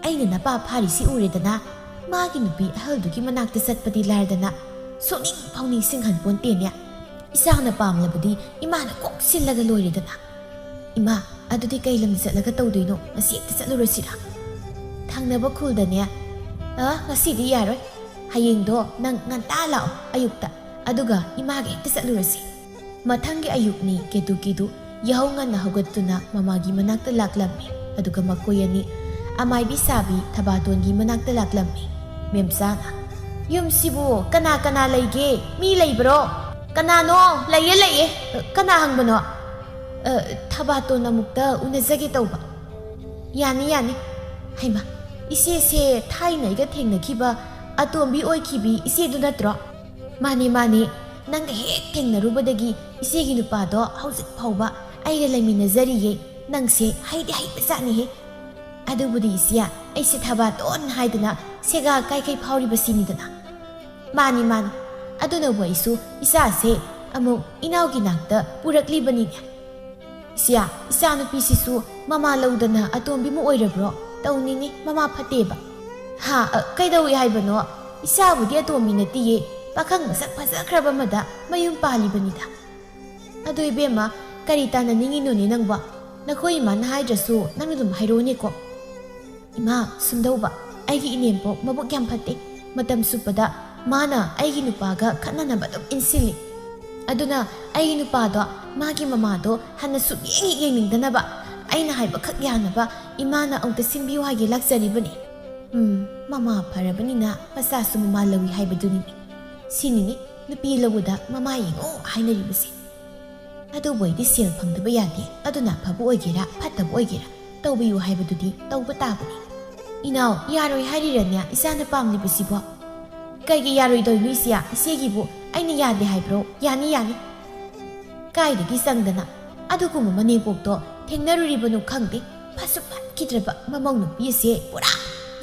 ꯑꯩꯅ ꯅꯄꯥ ꯐꯥꯔꯤꯁꯤ ꯎꯔꯦꯗꯅ, ꯃꯥꯒꯤ ꯅꯨꯄꯤ ꯑꯍꯜꯗꯨꯒꯤ ꯃꯅꯥꯛꯇ ꯆꯠꯄꯗꯤ ꯂꯥꯏꯔꯗꯅ ꯁꯨꯛꯅꯤꯡ ꯐꯥꯎ ꯅꯤꯡꯁꯤꯡꯍꯟ ꯄꯣꯟꯇꯦꯅꯦ꯫ ꯏꯆꯥꯅ ꯄꯥꯝꯂꯕꯗꯤ ꯏꯃꯥꯅ ꯀꯣꯛ ꯁꯤꯜꯂꯒ ꯂꯣꯏꯔꯦꯗꯅ꯫ ꯏꯃꯥ, ꯑꯗꯨꯗꯤ ꯀꯩ ꯂꯝꯗ ꯆꯠꯂꯒ ꯇꯧꯗꯣꯏꯅꯣ? ꯉꯁꯤ ꯍꯦꯛꯇ ꯆꯠꯂꯨꯔꯁꯤꯔꯥ? ꯊꯪꯅꯕ ꯈꯨꯜꯗꯅꯦ꯫ ꯑ, ꯉꯁꯤꯗꯤ ꯌꯥꯔꯣꯏ꯫ ꯍꯌꯦꯡꯗꯣ ꯅꯪ ꯉꯟꯇꯥ ꯂꯥꯛꯑꯣ ꯑꯌꯨꯛꯇ, ꯑꯗꯨꯒ ꯏꯃꯥꯒ ꯍꯦꯛꯇ ꯆꯠꯂꯨꯔꯁꯤ꯫ ꯃꯊꯪꯒꯤ ꯑꯌꯨꯛꯅꯤ ꯀꯦꯇꯨꯀꯤꯗꯨ ꯌꯥꯍꯧ ꯉꯟꯅ ꯍꯧꯒꯠꯇꯨꯅ ꯃꯃꯥꯒꯤ ꯃꯅꯥꯛꯇ ꯂꯥꯛꯂꯝꯃꯤ, ꯑꯗꯨꯒ ꯃꯈꯣꯏ ꯑꯅꯤ ꯑꯃꯥꯏꯕꯤ ꯁꯥꯕꯤ ꯊꯕꯥꯇꯣꯟꯒꯤ ꯃꯅꯥꯛꯇ ꯂꯥꯛꯂꯝꯃꯤ꯫ ꯃꯦꯝꯆꯥꯅ, "ꯌꯨꯝꯁꯤꯕꯨ ꯀꯅꯥ ꯀꯅꯥ ꯂꯩꯒꯦ? ꯃꯤ ꯂꯩꯕ꯭ꯔꯣ?" "ꯀꯅꯥꯅꯣ? ꯂꯩꯌꯦ, ꯂꯩꯌꯦ꯫ ꯀꯅꯥ ꯍꯪꯕꯅꯣ?" "ꯑ, ꯊꯕꯥꯇꯣꯟ ꯑꯃꯨꯛꯇ ꯎꯅꯖꯒꯦ ꯇꯧꯕ꯫" "ꯌꯥꯅꯤ, ꯌꯥꯅꯤ꯫" "ꯍꯩꯃꯥ, ꯏꯆꯦꯁꯦ ꯊꯥꯏꯅ ꯑꯩꯒ ꯊꯦꯡꯅꯈꯤꯕ ꯑꯇꯣꯝꯕꯤ ꯑꯣꯏꯈꯤꯕꯤ ꯏꯆꯦꯗꯨ ꯅꯠꯇ꯭ꯔꯣ?" "ꯃꯥꯅꯤ, ꯃꯥꯅꯤ꯫ ꯅꯪꯒ ꯍꯦꯛ ꯊꯦꯡꯅꯔꯨꯕꯗꯒꯤ ꯏꯆꯦꯒꯤ ꯅꯨꯄꯥꯗꯣ ꯍꯧꯖꯤꯛ ꯐꯥꯎꯕ ꯑꯩꯒ ꯂꯩꯃꯤꯟꯅꯖꯔꯤꯌꯦ꯫ ꯅꯪꯁꯦ ꯍꯩꯗꯤ ꯍꯩꯕꯖꯥꯠꯅꯤꯍꯦ꯫ ꯑꯗꯨꯕꯨꯗꯤ ꯏꯆꯦ, ꯑꯩꯁꯦ ꯊꯕꯥꯇꯣꯟ ꯍꯥꯏꯗꯅ ꯁꯦꯒꯥ ꯀꯥꯏꯀꯩ ꯐꯥꯎꯔꯤꯕꯁꯤꯅꯤꯗꯅ꯫" "ꯃꯥꯅꯤ, ꯃꯥꯅꯤ꯫ ꯑꯗꯨꯅꯕꯨ ꯑꯩꯁꯨ ꯏꯆꯥꯁꯦ ꯑꯃꯨꯛ ꯏꯅꯥꯎꯒꯤ ꯅꯥꯛꯇ ꯄꯨꯔꯛꯂꯤꯕꯅꯤꯅꯦ꯫" "ꯏꯆꯦ, ꯏꯆꯥꯅꯨꯄꯤꯁꯤꯁꯨ ꯃꯃꯥ ꯂꯧꯗꯅ ꯑꯇꯣꯝꯕꯤꯃꯨꯛ ꯑꯣꯏꯔꯕ꯭ꯔꯣ? ꯇꯧꯅꯤꯅꯦ, ꯃꯃꯥ ꯐꯠꯇꯦꯕ꯫" "ꯍꯥ? ꯑ, ꯀꯩꯗꯧꯏ ꯍꯥꯏꯕꯅꯣ? ꯏꯆꯥꯕꯨꯗꯤ ꯑꯇꯣꯝꯕꯤ ꯅꯠꯇꯤꯌꯦ, ꯄꯥꯈꯪ ꯃꯁꯛ ꯐꯖꯈ꯭ꯔꯕ ꯑꯃꯗ ꯃꯌꯨꯝ ꯄꯥꯜꯂꯤꯕꯅꯤꯗ꯫" "ꯑꯗꯣ ꯏꯕꯦꯝꯃ, ꯀꯔꯤ ꯇꯥꯟꯅꯅꯤꯡꯉꯤꯅꯣꯅꯦ ꯅꯪꯕꯣ? ꯅꯈꯣꯏ ꯏꯃꯥꯅ ꯍꯥꯏꯗ꯭ꯔꯁꯨ ꯅꯪꯅ ꯑꯗꯨꯝ ꯍꯥꯏꯔꯛꯑꯣꯅꯦꯀꯣ꯫" "ꯏꯃꯥ, ꯁꯨꯝꯗꯧꯕ, ꯑꯩꯒꯤ ꯏꯅꯦꯝꯄꯣꯛ ꯃꯕꯨꯛ ꯌꯥꯝ ꯐꯠꯇꯦ꯫ ꯃꯇꯝ ꯆꯨꯞꯄꯗ ꯃꯥꯅ ꯑꯩꯒꯤ ꯅꯨꯄꯥꯒ ꯈꯠꯅꯅꯕ ꯑꯗꯨꯝ ꯏꯟꯁꯤꯜꯂꯤ꯫ ꯑꯗꯨꯅ ꯑꯩꯒꯤ ꯅꯨꯄꯥꯗꯣ ꯃꯥꯒꯤ ꯃꯃꯥꯗꯣ ꯍꯟꯅ ꯁꯨꯛꯌꯦꯡ ꯍꯦꯛ ꯌꯦꯡꯅꯤꯡꯗꯅꯕ ꯑꯩꯅ ꯍꯥꯏꯕ ꯈꯛ ꯌꯥꯅꯕ ꯏꯃꯥꯅ ꯑꯃꯨꯛꯇ ꯁꯤꯟꯕꯤꯌꯨ ꯍꯥꯏꯒꯦ ꯂꯥꯛꯆꯔꯤꯕꯅꯤ꯫" ꯎꯝ, ꯃꯃꯥ ꯐꯔꯕꯅꯤꯅ ꯃꯆꯥꯁꯨ ꯃꯃꯥ ꯂꯧꯏ ꯍꯥꯏꯕꯗꯨꯅꯤꯅꯦ꯫ ꯁꯤꯅꯤꯅꯦ, ꯅꯨꯄꯤ ꯂꯧꯕꯗ ꯃꯃꯥ ꯌꯦꯡꯉꯣ ꯍꯥꯏꯅꯔꯤꯕꯁꯦ꯫ ꯑꯗꯨꯕꯨ ꯑꯩꯗꯤ ꯁꯦꯜ ꯐꯪꯗꯕ ꯌꯥꯗꯦ, ꯑꯗꯨꯅ ꯑꯐꯕ ꯑꯣꯏꯒꯦꯔꯥ ꯐꯠꯇꯕ ꯑꯣꯏꯒꯦꯔꯥ ꯇꯧꯕꯤꯌꯨ ꯍꯥꯏꯕꯗꯨꯗꯤ ꯇꯧꯕ ꯇꯥꯕꯅꯤ꯫ "ꯏꯅꯥꯎ, ꯌꯥꯔꯣꯏ ꯍꯥꯏꯔꯤꯔꯅꯦ ꯏꯆꯥꯅ ꯄꯥꯝꯂꯤꯕꯁꯤꯕꯣ?" "ꯀꯩꯒꯤ ꯌꯥꯔꯣꯏꯗꯣꯏꯅꯣ ꯏꯆꯦ? ꯏꯆꯦꯒꯤꯕꯨ ꯑꯩꯅ ꯌꯥꯗꯦ ꯍꯥꯏꯕ꯭ꯔꯣ? ꯌꯥꯅꯤ, ꯌꯥꯅꯤ꯫" ꯀꯥꯏꯗꯒꯤ ꯆꯪꯗꯅ ꯑꯗꯨꯒꯨꯝꯕ ꯃꯅꯦꯝꯄꯣꯛꯇꯣ ꯊꯦꯡꯅꯔꯨꯔꯤꯕꯅꯣ ꯈꯪꯗꯦ, ꯐꯠꯁꯨ ꯐꯠꯈꯤꯗ꯭ꯔꯕ ꯃꯃꯧ ꯅꯨꯄꯤ ꯑꯁꯦ ꯄꯨꯔꯥ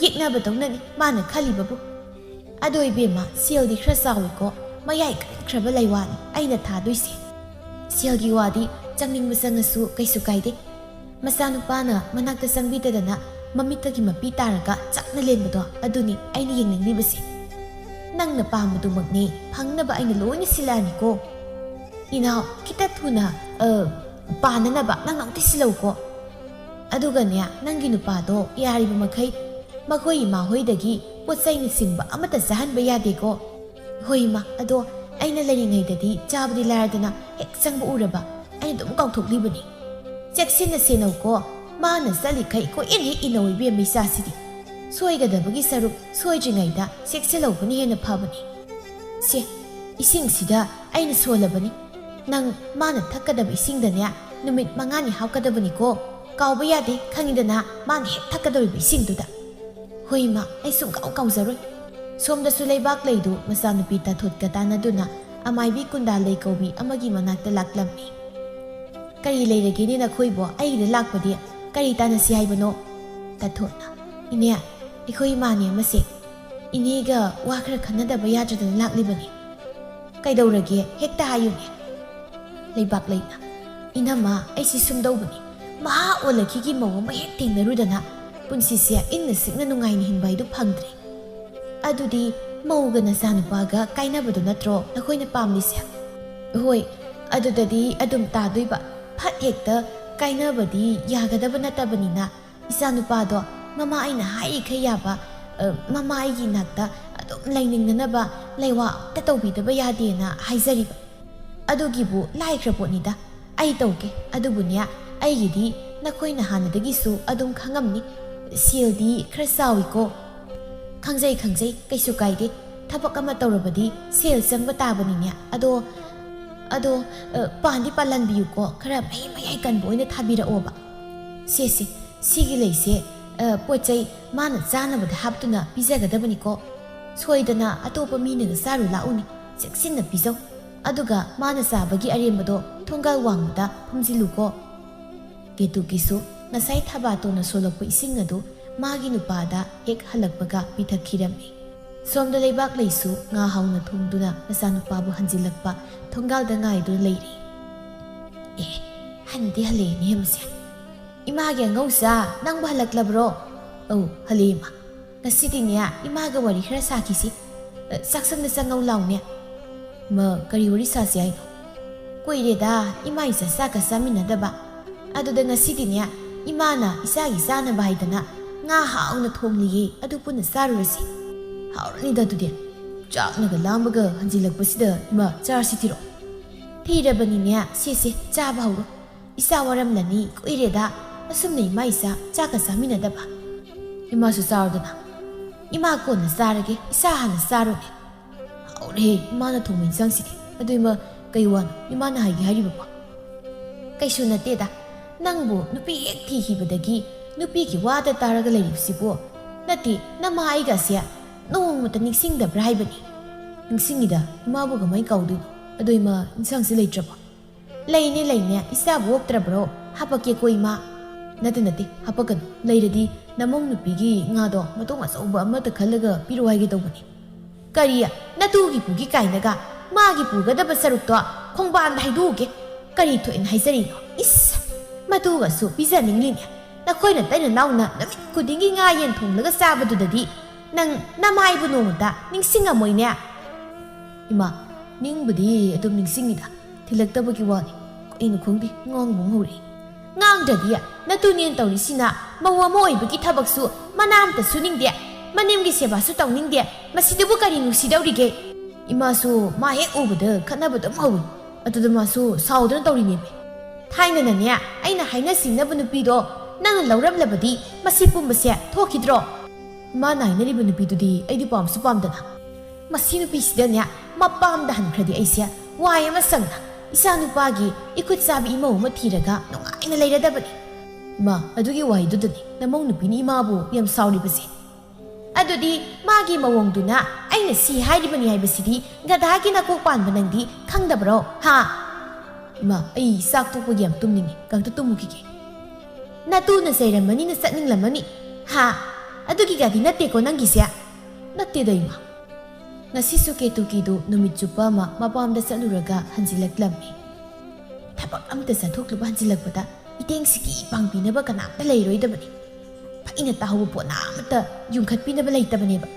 ꯌꯦꯛꯅꯕꯗꯧꯅꯅꯤ ꯃꯥꯅ ꯈꯜꯂꯤꯕꯕꯨ꯫ ꯑꯗꯣ ꯏꯕꯦꯝꯃ, ꯁꯦꯜꯗꯤ ꯈꯔ ꯆꯥꯎꯏꯀꯣ, ꯃꯌꯥꯏ ꯀꯟꯈ꯭ꯔꯕ ꯂꯩꯋꯥꯅꯤ ꯑꯩꯅ ꯊꯥꯗꯣꯏꯁꯦ꯫ ꯁꯦꯜꯒꯤ ꯋꯥꯗꯤ ꯆꯪꯅꯤꯡꯕ ꯆꯪꯉꯁꯨ ꯀꯩꯁꯨ ꯀꯥꯏꯗꯦ꯫ ꯃꯆꯥꯅꯨꯄꯥꯅ ꯃꯅꯥꯛꯇ ꯆꯪꯕꯤꯗꯗꯅ ꯃꯃꯤꯠꯇꯒꯤ ꯃꯄꯤ ꯇꯥꯔꯒ ꯆꯥꯛꯅ ꯂꯦꯟꯕꯗꯣ, ꯑꯗꯨꯅꯤ ꯑꯩꯅ ꯌꯦꯡꯅꯤꯡꯂꯤꯕꯁꯦ꯫ ꯅꯪꯅ ꯄꯥꯝꯕꯗꯨꯃꯛꯅꯦ ꯐꯪꯅꯕ ꯑꯩꯅ ꯂꯣꯏꯅ ꯁꯤꯜꯂꯛꯑꯅꯤꯀꯣ꯫ ꯏꯅꯥꯎ, ꯈꯤꯇ ꯊꯨꯅ, ꯑ, ꯄꯥꯅꯅꯕ ꯅꯪ ꯑꯃꯨꯛꯇ ꯁꯤꯜꯂꯧꯀꯣ꯫ ꯑꯗꯨꯒꯅꯦ, ꯅꯪꯒꯤ ꯅꯨꯄꯥꯗꯣ ꯌꯥꯔꯤꯕ ꯃꯈꯩ ꯃꯈꯣꯏ ꯏꯃꯥ ꯍꯣꯏꯗꯒꯤ ꯄꯣꯠ ꯆꯩꯅꯆꯤꯡꯕ ꯑꯃꯠꯇ ꯆꯥꯍꯟꯕ ꯌꯥꯗꯦꯀꯣ꯫ ꯍꯣꯏ ꯏꯃꯥ, ꯑꯗꯣ ꯑꯩꯅ ꯂꯩꯔꯤꯉꯩꯗꯗꯤ ꯆꯥꯕꯗꯤ ꯂꯥꯏꯔꯗꯅ ꯍꯦꯛ ꯆꯪꯕ ꯎꯔꯕ ꯑꯩꯅ ꯑꯗꯨꯝ ꯀꯥꯎꯊꯣꯛꯂꯤꯕꯅꯤ꯫ ꯆꯦꯛꯁꯤꯟꯅ ꯁꯦꯟꯅꯧꯀꯣ, ꯃꯥꯅ ꯆꯠꯂꯤꯈꯩ ꯀꯣꯏꯏꯟ ꯍꯦꯛ ꯏꯟꯅꯧ ꯏꯕꯦꯝꯃ ꯏꯆꯥꯁꯤꯗꯤ꯫ ꯁꯣꯏꯒꯗꯕꯒꯤ ꯁꯔꯨꯛ ꯁꯣꯏꯗ꯭ꯔꯤꯉꯩꯗ ꯆꯦꯛꯁꯤꯜꯍꯧꯕꯅ ꯍꯦꯟꯅ ꯐꯕꯅꯤ꯫ ꯁꯦ, ꯏꯁꯤꯡꯁꯤꯗ ꯑꯩꯅ ꯁꯣꯜꯂꯕꯅꯤ꯫ ꯅꯪ ꯃꯥꯅ ꯊꯛꯀꯗꯕ ꯏꯁꯤꯡꯗꯅꯦ ꯅꯨꯃꯤꯠ ꯃꯉꯥꯅꯤ ꯍꯥꯞꯀꯗꯕꯅꯤꯀꯣ꯫ ꯀꯥꯎꯕ ꯌꯥꯗꯦ, ꯈꯪꯉꯤꯗꯅ, ꯃꯥꯅ ꯍꯦꯛ ꯊꯛꯀꯗꯧꯔꯤꯕ ꯏꯁꯤꯡꯗꯨꯗ꯫ ꯍꯣꯏ ꯏꯃꯥ, ꯑꯩ ꯁꯨꯡꯀꯥꯎ ꯀꯥꯎꯖꯔꯣꯏ꯫ ꯁꯣꯝꯗꯁꯨ ꯂꯩꯕꯥꯛ ꯂꯩꯗꯨ ꯃꯆꯥꯅꯨꯄꯤ ꯇꯥꯊꯣꯠꯀ ꯇꯥꯟꯅꯗꯨꯅ ꯑꯃꯥꯏꯕꯤ ꯀꯨꯟꯗꯥ ꯂꯩ ꯀꯧꯕꯤ ꯑꯃꯒꯤ ꯃꯅꯥꯛꯇ ꯂꯥꯛꯂꯝꯃꯤ꯫ "ꯀꯔꯤ ꯂꯩꯔꯒꯦꯅꯦ ꯅꯈꯣꯏꯕꯣ? ꯑꯩꯒꯤꯗ ꯂꯥꯛꯄꯗꯤ ꯀꯔꯤ ꯇꯥꯟꯅꯁꯤ ꯍꯥꯏꯕꯅꯣ?" ꯇꯥꯊꯣꯠꯅ, "ꯏꯅꯦ, ꯑꯩꯈꯣꯏ ꯏꯃꯥꯅꯦ ꯑꯃꯁꯦ ꯏꯅꯦꯒ ꯋꯥ ꯈꯔ ꯈꯟꯅꯗꯕ ꯌꯥꯗ꯭ꯔꯗꯅ ꯂꯥꯛꯂꯤꯕꯅꯤ꯫ ꯀꯩꯗꯧꯔꯒꯦ? ꯍꯦꯛꯇ ꯍꯥꯏꯌꯨꯅꯦ꯫" ꯂꯩꯕꯥꯛ ꯂꯩꯅ, "ꯏꯅꯝꯃ, ꯑꯩꯁꯤ ꯁꯨꯝꯗꯧꯕꯅꯤ꯫ ꯃꯍꯥ ꯑꯣꯜꯂꯛꯈꯤꯒꯤ ꯃꯧ ꯑꯃ ꯍꯦꯛ ꯊꯦꯡꯅꯔꯨꯗꯅ ꯄꯨꯟꯁꯤꯁꯦ ꯏꯪꯅ ꯆꯤꯛꯅ ꯅꯨꯡꯉꯥꯏꯅ ꯍꯤꯡꯕ ꯍꯥꯏꯗꯨ ꯐꯪꯗ꯭ꯔꯦ꯫ ꯑꯗꯨꯗꯤ ꯃꯧꯒ ꯅꯆꯥꯅꯨꯄꯥꯒ ꯀꯥꯏꯅꯕꯗꯨ ꯅꯠꯇ꯭ꯔꯣ ꯅꯈꯣꯏꯅ ꯄꯥꯝꯂꯤꯁꯦ?" "ꯍꯣꯏ, ꯑꯗꯨꯗꯗꯤ ꯑꯗꯨꯝ ꯇꯥꯗꯣꯏꯕ꯫ ꯐꯠ ꯍꯦꯛꯇ ꯀꯥꯏꯅꯕꯗꯤ ꯌꯥꯒꯗꯕ ꯅꯠꯇꯕꯅꯤꯅ, ꯏꯆꯥꯅꯨꯄꯥꯗꯣ ꯃꯃꯥ ꯑꯩꯅ ꯍꯥꯏꯔꯤꯈꯩ ꯌꯥꯕ, ꯑ, ꯃꯃꯥ ꯑꯩꯒꯤ ꯏꯅꯥꯛꯇ ꯑꯗꯨꯝ ꯂꯩꯅꯤꯡꯅꯅꯕ ꯂꯩꯋꯥ ꯑꯝꯇ ꯇꯧꯕꯤꯗꯕ ꯌꯥꯗꯦꯅ ꯍꯥꯏꯖꯔꯤꯕ꯫ ꯑꯗꯨꯒꯤꯕꯨ ꯂꯥꯏꯈ꯭ꯔ ꯄꯣꯠꯅꯤꯗ꯫ ꯑꯩ ꯇꯧꯒꯦ꯫ ꯑꯗꯨꯕꯨꯅꯦ, ꯑꯩꯒꯤꯗꯤ ꯅꯈꯣꯏꯅ ꯍꯥꯟꯅꯗꯒꯤꯁꯨ ꯑꯗꯨꯝ ꯈꯪꯉꯝꯅꯤ, ꯁꯦꯜꯗꯤ ꯈꯔ ꯆꯥꯎꯏꯀꯣ꯫" "ꯈꯪꯖꯩ, ꯈꯪꯖꯩ, ꯀꯩꯁꯨ ꯀꯥꯏꯗꯦ꯫ ꯊꯕꯛ ꯑꯃ ꯇꯧꯔꯕꯗꯤ ꯁꯦꯜ ꯆꯪꯕ ꯇꯥꯕꯅꯤꯅꯦ꯫ ꯑꯗꯣ, ꯑꯗꯣ, ꯑ, ꯄꯥꯟꯗꯤ ꯄꯥꯜꯍꯟꯕꯤꯌꯨꯀꯣ, ꯈꯔ ꯃꯍꯤ ꯃꯌꯥꯏ ꯀꯟꯕ ꯑꯣꯏꯅ ꯊꯥꯕꯤꯔꯛꯑꯣꯕ꯫ ꯁꯦ, ꯁꯦ, ꯁꯤꯒꯤ ꯂꯩꯁꯦ, ꯑ, ꯄꯣꯠ ꯆꯩ ꯃꯥꯅ ꯆꯥꯅꯕꯗ ꯍꯥꯞꯇꯨꯅ ꯄꯤꯖꯒꯗꯕꯅꯤꯀꯣ꯫ ꯁꯣꯏꯗꯅ ꯑꯇꯣꯞꯄ ꯃꯤꯅꯒ ꯆꯥꯔꯨ ꯂꯥꯛꯎꯅꯤ, ꯆꯦꯛꯁꯤꯟꯅ ꯄꯤꯖꯧ꯫ ꯑꯗꯨꯒ ꯃꯥꯅ ꯆꯥꯕꯒꯤ ꯑꯔꯦꯝꯕꯗꯣ ꯊꯣꯡꯒꯥꯜ ꯋꯥꯡꯃꯗ ꯐꯨꯝꯖꯤꯜꯂꯨꯀꯣ꯫" ꯀꯦꯇꯨꯀꯤꯁꯨ ꯉꯁꯥꯏ ꯊꯕꯥꯇꯣꯟꯅ ꯁꯣꯜꯂꯛꯄ ꯏꯁꯤꯡ ꯑꯗꯨ ꯃꯥꯒꯤ ꯅꯨꯄꯥꯗ ꯍꯦꯛ ꯍꯜꯂꯛꯄꯒ ꯄꯤꯊꯛꯈꯤꯔꯝꯃꯤ꯫ ꯁꯣꯝꯗ ꯂꯩꯕꯥꯛ ꯂꯩꯁꯨ ꯉꯥ ꯍꯥꯎꯅ ꯊꯣꯡꯗꯨꯅ ꯃꯆꯥꯅꯨꯄꯥꯕꯨ ꯍꯟꯖꯤꯜꯂꯛꯄ ꯊꯣꯡꯒꯥꯜꯗ ꯉꯥꯏꯗꯨꯅ ꯂꯩꯔꯤ꯫ "ꯑꯦ, ꯍꯟꯗꯤ ꯍꯜꯂꯛꯑꯦꯅꯦ ꯃꯁꯦ꯫ ꯏꯃꯥꯒꯤ ꯑꯉꯧꯁꯥ, ꯅꯪꯕꯨ ꯍꯜꯂꯛꯂꯕ꯭ꯔꯣ?" ꯑꯧ, ꯍꯜꯂꯦ ꯏꯃꯥ꯫ ꯉꯁꯤꯗꯤꯅꯦ, ꯏꯃꯥꯒ ꯋꯥꯔꯤ ꯈꯔ ꯁꯥꯈꯤꯁꯤ꯫ ꯑ, ꯆꯥꯛꯁꯪꯗ ꯆꯪꯉꯧ ꯂꯥꯎꯅꯦ꯫ ꯏꯃꯥ, ꯀꯔꯤ ꯋꯥꯔꯤ ꯁꯥꯁꯤ ꯍꯥꯏꯅꯣ? ꯀꯨꯏꯔꯦꯗ, ꯏꯃꯥ ꯏꯆꯥ ꯆꯥꯛꯀ ꯆꯥꯃꯤꯟꯅꯗꯕ꯫ ꯑꯗꯨꯗ ꯉꯁꯤꯗꯤꯅꯦ, ꯏꯃꯥꯅ ꯏꯆꯥꯒꯤ ꯆꯥꯅꯕ ꯍꯥꯏꯗꯅ ꯉꯥ ꯍꯥꯎꯅ ꯊꯣꯡꯂꯤꯌꯦ, ꯑꯗꯨ ꯄꯨꯟꯅ ꯆꯥꯔꯨꯔꯁꯤ꯫ ꯍꯥꯎꯔꯅꯤꯗ ꯑꯗꯨꯗꯤ꯫ ꯆꯥꯛꯅꯒ ꯂꯥꯝꯕꯒ ꯍꯟꯖꯤꯜꯂꯛꯄꯁꯤꯗ ꯏꯃꯥ, ꯆꯥꯔꯁꯤ ꯊꯤꯔꯣ꯫ ꯊꯤꯔꯕꯅꯤꯅꯦ, ꯁꯦ ꯁꯦ, ꯆꯥꯕ ꯍꯧꯔꯣ꯫ ꯏꯆꯥ ꯋꯥꯔꯝꯂꯅꯤ, ꯀꯨꯏꯔꯦꯗ ꯑꯁꯨꯝꯅ ꯏꯃꯥ ꯏꯆꯥ ꯆꯥꯛꯀ ꯆꯥꯃꯤꯟꯅꯗꯕ꯫ ꯏꯃꯥꯁꯨ ꯆꯥꯔꯣꯗꯅ꯫ ꯏꯃꯥ ꯀꯣꯟꯅ ꯆꯥꯔꯒꯦ, ꯏꯆꯥ ꯍꯥꯟꯅ ꯆꯥꯔꯣꯅꯦ꯫ ꯍꯥꯎꯔꯦꯍꯦ, ꯏꯃꯥꯅ ꯊꯣꯡꯕ ꯏꯟꯁꯥꯡꯁꯤꯗꯤ꯫ ꯑꯗꯨ ꯏꯃꯥ, ꯀꯩ ꯋꯥꯅꯣ ꯏꯃꯥꯅ ꯍꯥꯏꯒꯦ ꯍꯥꯏꯔꯤꯕꯕꯣ? ꯀꯩꯁꯨ ꯅꯠꯇꯦꯗ, ꯅꯪꯕꯨ ꯅꯨꯄꯤ ꯍꯦꯛ ꯊꯤꯈꯤꯕꯗꯒꯤ ꯅꯨꯄꯤꯒꯤ ꯋꯥꯗ ꯇꯥꯔꯒ ꯂꯩꯔꯤꯕꯁꯤꯕꯨ? ꯅꯠꯇꯦ, ꯅꯃꯥ ꯑꯩꯒꯁꯦ ꯅꯣꯡꯃꯇ ꯅꯤꯡꯁꯤꯡꯗꯕ꯭ꯔꯥ ꯍꯥꯏꯕꯅꯤ꯫ ꯅꯤꯡꯁꯤꯡꯉꯤꯗ, ꯏꯃꯥꯕꯨ ꯀꯃꯥꯏ ꯀꯥꯎꯗꯣꯏꯅꯣ? ꯑꯗꯣ ꯏꯃꯥ, ꯏꯟꯁꯥꯡꯁꯤ ꯂꯩꯇ꯭ꯔꯕꯣ? ꯂꯩꯅꯦ, ꯂꯩꯅꯦ, ꯏꯆꯥꯕꯨ ꯑꯣꯛꯇ꯭ꯔꯕ꯭ꯔꯣ? ꯍꯥꯄꯛꯀꯦꯀꯣ ꯏꯃꯥ꯫ ꯅꯠꯇꯦ, ꯅꯠꯇꯦ, ꯍꯥꯄꯛꯀꯅꯨ꯫ ꯂꯩꯔꯗꯤ ꯅꯃꯧ ꯅꯨꯄꯤꯒꯤ ꯉꯥꯗꯣ ꯃꯇꯣꯡ ꯑꯆꯧꯕ ꯑꯃꯠꯇ ꯈꯜꯂꯒ ꯄꯤꯔꯛꯑꯣ ꯍꯥꯏꯒꯦ ꯇꯧꯕꯅꯤ꯫ ꯀꯔꯤ? ꯅꯇꯨꯒꯤ ꯄꯨꯒꯦ ꯀꯥꯏꯅꯒ? ꯃꯥꯒꯤ ꯄꯨꯒꯗꯕ ꯁꯔꯨꯛꯇꯣ ꯈꯣꯡꯕꯥꯟꯗ ꯍꯩꯗꯣꯛꯎꯒꯦ꯫ ꯀꯔꯤ ꯊꯣꯛꯑꯦꯅ ꯍꯥꯏꯖꯔꯤꯅꯣ? ꯏꯁ! ꯃꯇꯨꯒꯁꯨ ꯄꯤꯖꯅꯤꯡꯂꯤꯅꯦ꯫ ꯅꯈꯣꯏ ꯅꯇꯩ ꯅꯅꯥꯎꯅ ꯅꯨꯃꯤꯠ ꯈꯨꯗꯤꯡꯒꯤ ꯉꯥ ꯌꯦꯟ ꯊꯣꯡꯂꯒ ꯆꯥꯕꯗꯨꯗꯗꯤ ꯅꯪ ꯅꯃꯥꯏꯕꯨ ꯅꯣꯡꯃꯇ ꯅꯤꯡꯁꯤꯡꯉꯝꯃꯣꯏꯅꯦ꯫ ꯏꯃꯥ, ꯅꯤꯡꯕꯨꯗꯤ ꯑꯗꯨꯝ ꯅꯤꯡꯁꯤꯡꯉꯤꯗ, ꯊꯤꯜꯂꯛꯇꯕꯒꯤ ꯋꯥꯅꯤ꯫ ꯀꯩꯅꯣ ꯈꯪꯗꯦ, ꯉꯥꯡꯕ ꯑꯃ ꯍꯧꯔꯛꯏ꯫ ꯉꯥꯡꯗ꯭ꯔꯗꯤ, ꯅꯇꯨꯅꯦꯅ ꯇꯧꯔꯤꯁꯤꯅ ꯃꯧ ꯑꯃ ꯑꯣꯏꯕꯒꯤ ꯊꯕꯛꯁꯨ ꯃꯅꯥ ꯑꯝꯇ ꯁꯨꯅꯤꯡꯗꯦ, ꯃꯅꯦꯝꯒꯤ ꯁꯦꯕꯥꯁꯨ ꯇꯧꯅꯤꯡꯗꯦ, ꯃꯁꯤꯗꯨꯕꯨ ꯀꯔꯤ ꯅꯨꯡꯁꯤꯗꯧꯔꯤꯒꯦ? ꯏꯃꯥꯁꯨ ꯃꯥ ꯍꯦꯛ ꯎꯕꯗ ꯈꯠꯅꯕ ꯑꯗꯨꯝ ꯍꯧꯏ꯫ ꯑꯗꯨꯗ ꯃꯥꯁꯨ ꯁꯥꯎꯗꯅ ꯇꯧꯔꯤꯅꯦꯃꯤ꯫ ꯊꯥꯏꯅꯅꯅꯦ, ꯑꯩꯅ ꯍꯥꯏꯅ ꯁꯤꯡꯅꯕ ꯅꯨꯄꯤꯗꯣ ꯅꯪꯅ ꯂꯧꯔꯝꯂꯕꯗꯤ ꯃꯁꯤ ꯄꯨꯝꯕꯁꯦ ꯊꯣꯛꯈꯤꯗ꯭ꯔꯣ? ꯃꯥꯅ ꯍꯥꯏꯅꯔꯤꯕ ꯅꯨꯄꯤꯗꯨꯗꯤ ꯑꯩꯗꯤ ꯄꯥꯝꯁꯨ ꯄꯥꯝꯗꯅ꯫ ꯃꯁꯤ ꯅꯨꯄꯤꯁꯤꯗꯅꯦ, ꯃꯄꯥꯝꯗ ꯍꯟꯈ꯭ꯔꯗꯤ ꯑꯩꯁꯦ ꯋꯥꯏ ꯑꯃ ꯁꯪꯅ ꯏꯆꯥ ꯅꯨꯄꯥꯒꯤ ꯏꯈꯨꯠ ꯆꯥꯕꯤ ꯏꯃꯧ ꯑꯃ ꯊꯤꯔꯒ ꯅꯨꯡꯉꯥꯏꯅ ꯂꯩꯔꯗꯕꯅꯤ꯫ ꯏꯃꯥ, ꯑꯗꯨꯒꯤ ꯋꯥꯍꯩꯗꯨꯗꯅꯤ ꯅꯃꯧ ꯅꯨꯄꯤꯅ ꯏꯃꯥꯕꯨ ꯌꯥꯝ ꯁꯥꯎꯔꯤꯕꯁꯦ꯫ ꯑꯗꯨꯗꯤ ꯃꯥꯒꯤ ꯃꯑꯣꯡꯗꯨꯅ ꯑꯩꯅ ꯁꯤ ꯍꯥꯏꯔꯤꯕꯅꯤ ꯍꯥꯏꯕꯁꯤꯗꯤ ꯒꯙꯥꯒꯤ ꯅꯀꯣꯛ ꯄꯥꯟꯕ ꯅꯪꯗꯤ ꯈꯪꯗꯕ꯭ꯔꯣ? ꯍꯥ? ꯏꯃꯥ, ꯑꯩ ꯆꯥꯛ ꯇꯣꯛꯄꯒꯤ ꯌꯥꯝ ꯇꯨꯝꯅꯤꯡꯉꯤ, ꯀꯪꯇ ꯇꯨꯝꯃꯨꯈꯤꯒꯦ꯫ ꯅꯇꯨꯅ ꯆꯩꯔꯝꯃꯅꯤꯅ ꯆꯠꯅꯤꯡꯂꯝꯃꯅꯤ꯫ ꯍꯥ? ꯑꯗꯨꯒꯤꯒꯗꯤ ꯅꯠꯇꯦꯀꯣ ꯅꯪꯒꯤꯁꯦ? ꯅꯠꯇꯦꯗ ꯏꯃꯥ꯫ ꯉꯁꯤꯁꯨ ꯀꯦꯇꯨꯀꯤꯗꯨ ꯅꯨꯃꯤꯠ ꯆꯨꯞꯄ ꯑꯃ ꯃꯄꯥꯝꯗ ꯆꯠꯂꯨꯔꯒ ꯍꯟꯖꯤꯜꯂꯛꯂꯝꯃꯤ꯫ ꯊꯕꯛ ꯑꯝꯇ ꯆꯠꯊꯣꯛꯂꯨꯕ ꯍꯟꯖꯤꯜꯂꯛꯄꯗ ꯏꯇꯦꯡ ꯁꯤꯀꯤ ꯄꯥꯡꯕꯤꯅꯕ ꯀꯅꯥꯝꯇ ꯂꯩꯔꯣꯏꯗꯕꯅꯤ꯫ ꯐꯩꯅ ꯇꯥꯍꯧꯕ ꯄꯣꯠ ꯑꯃꯠꯇ ꯌꯨꯡꯈꯠꯄꯤꯅꯕ ꯂꯩꯇꯕꯅꯦꯕ꯫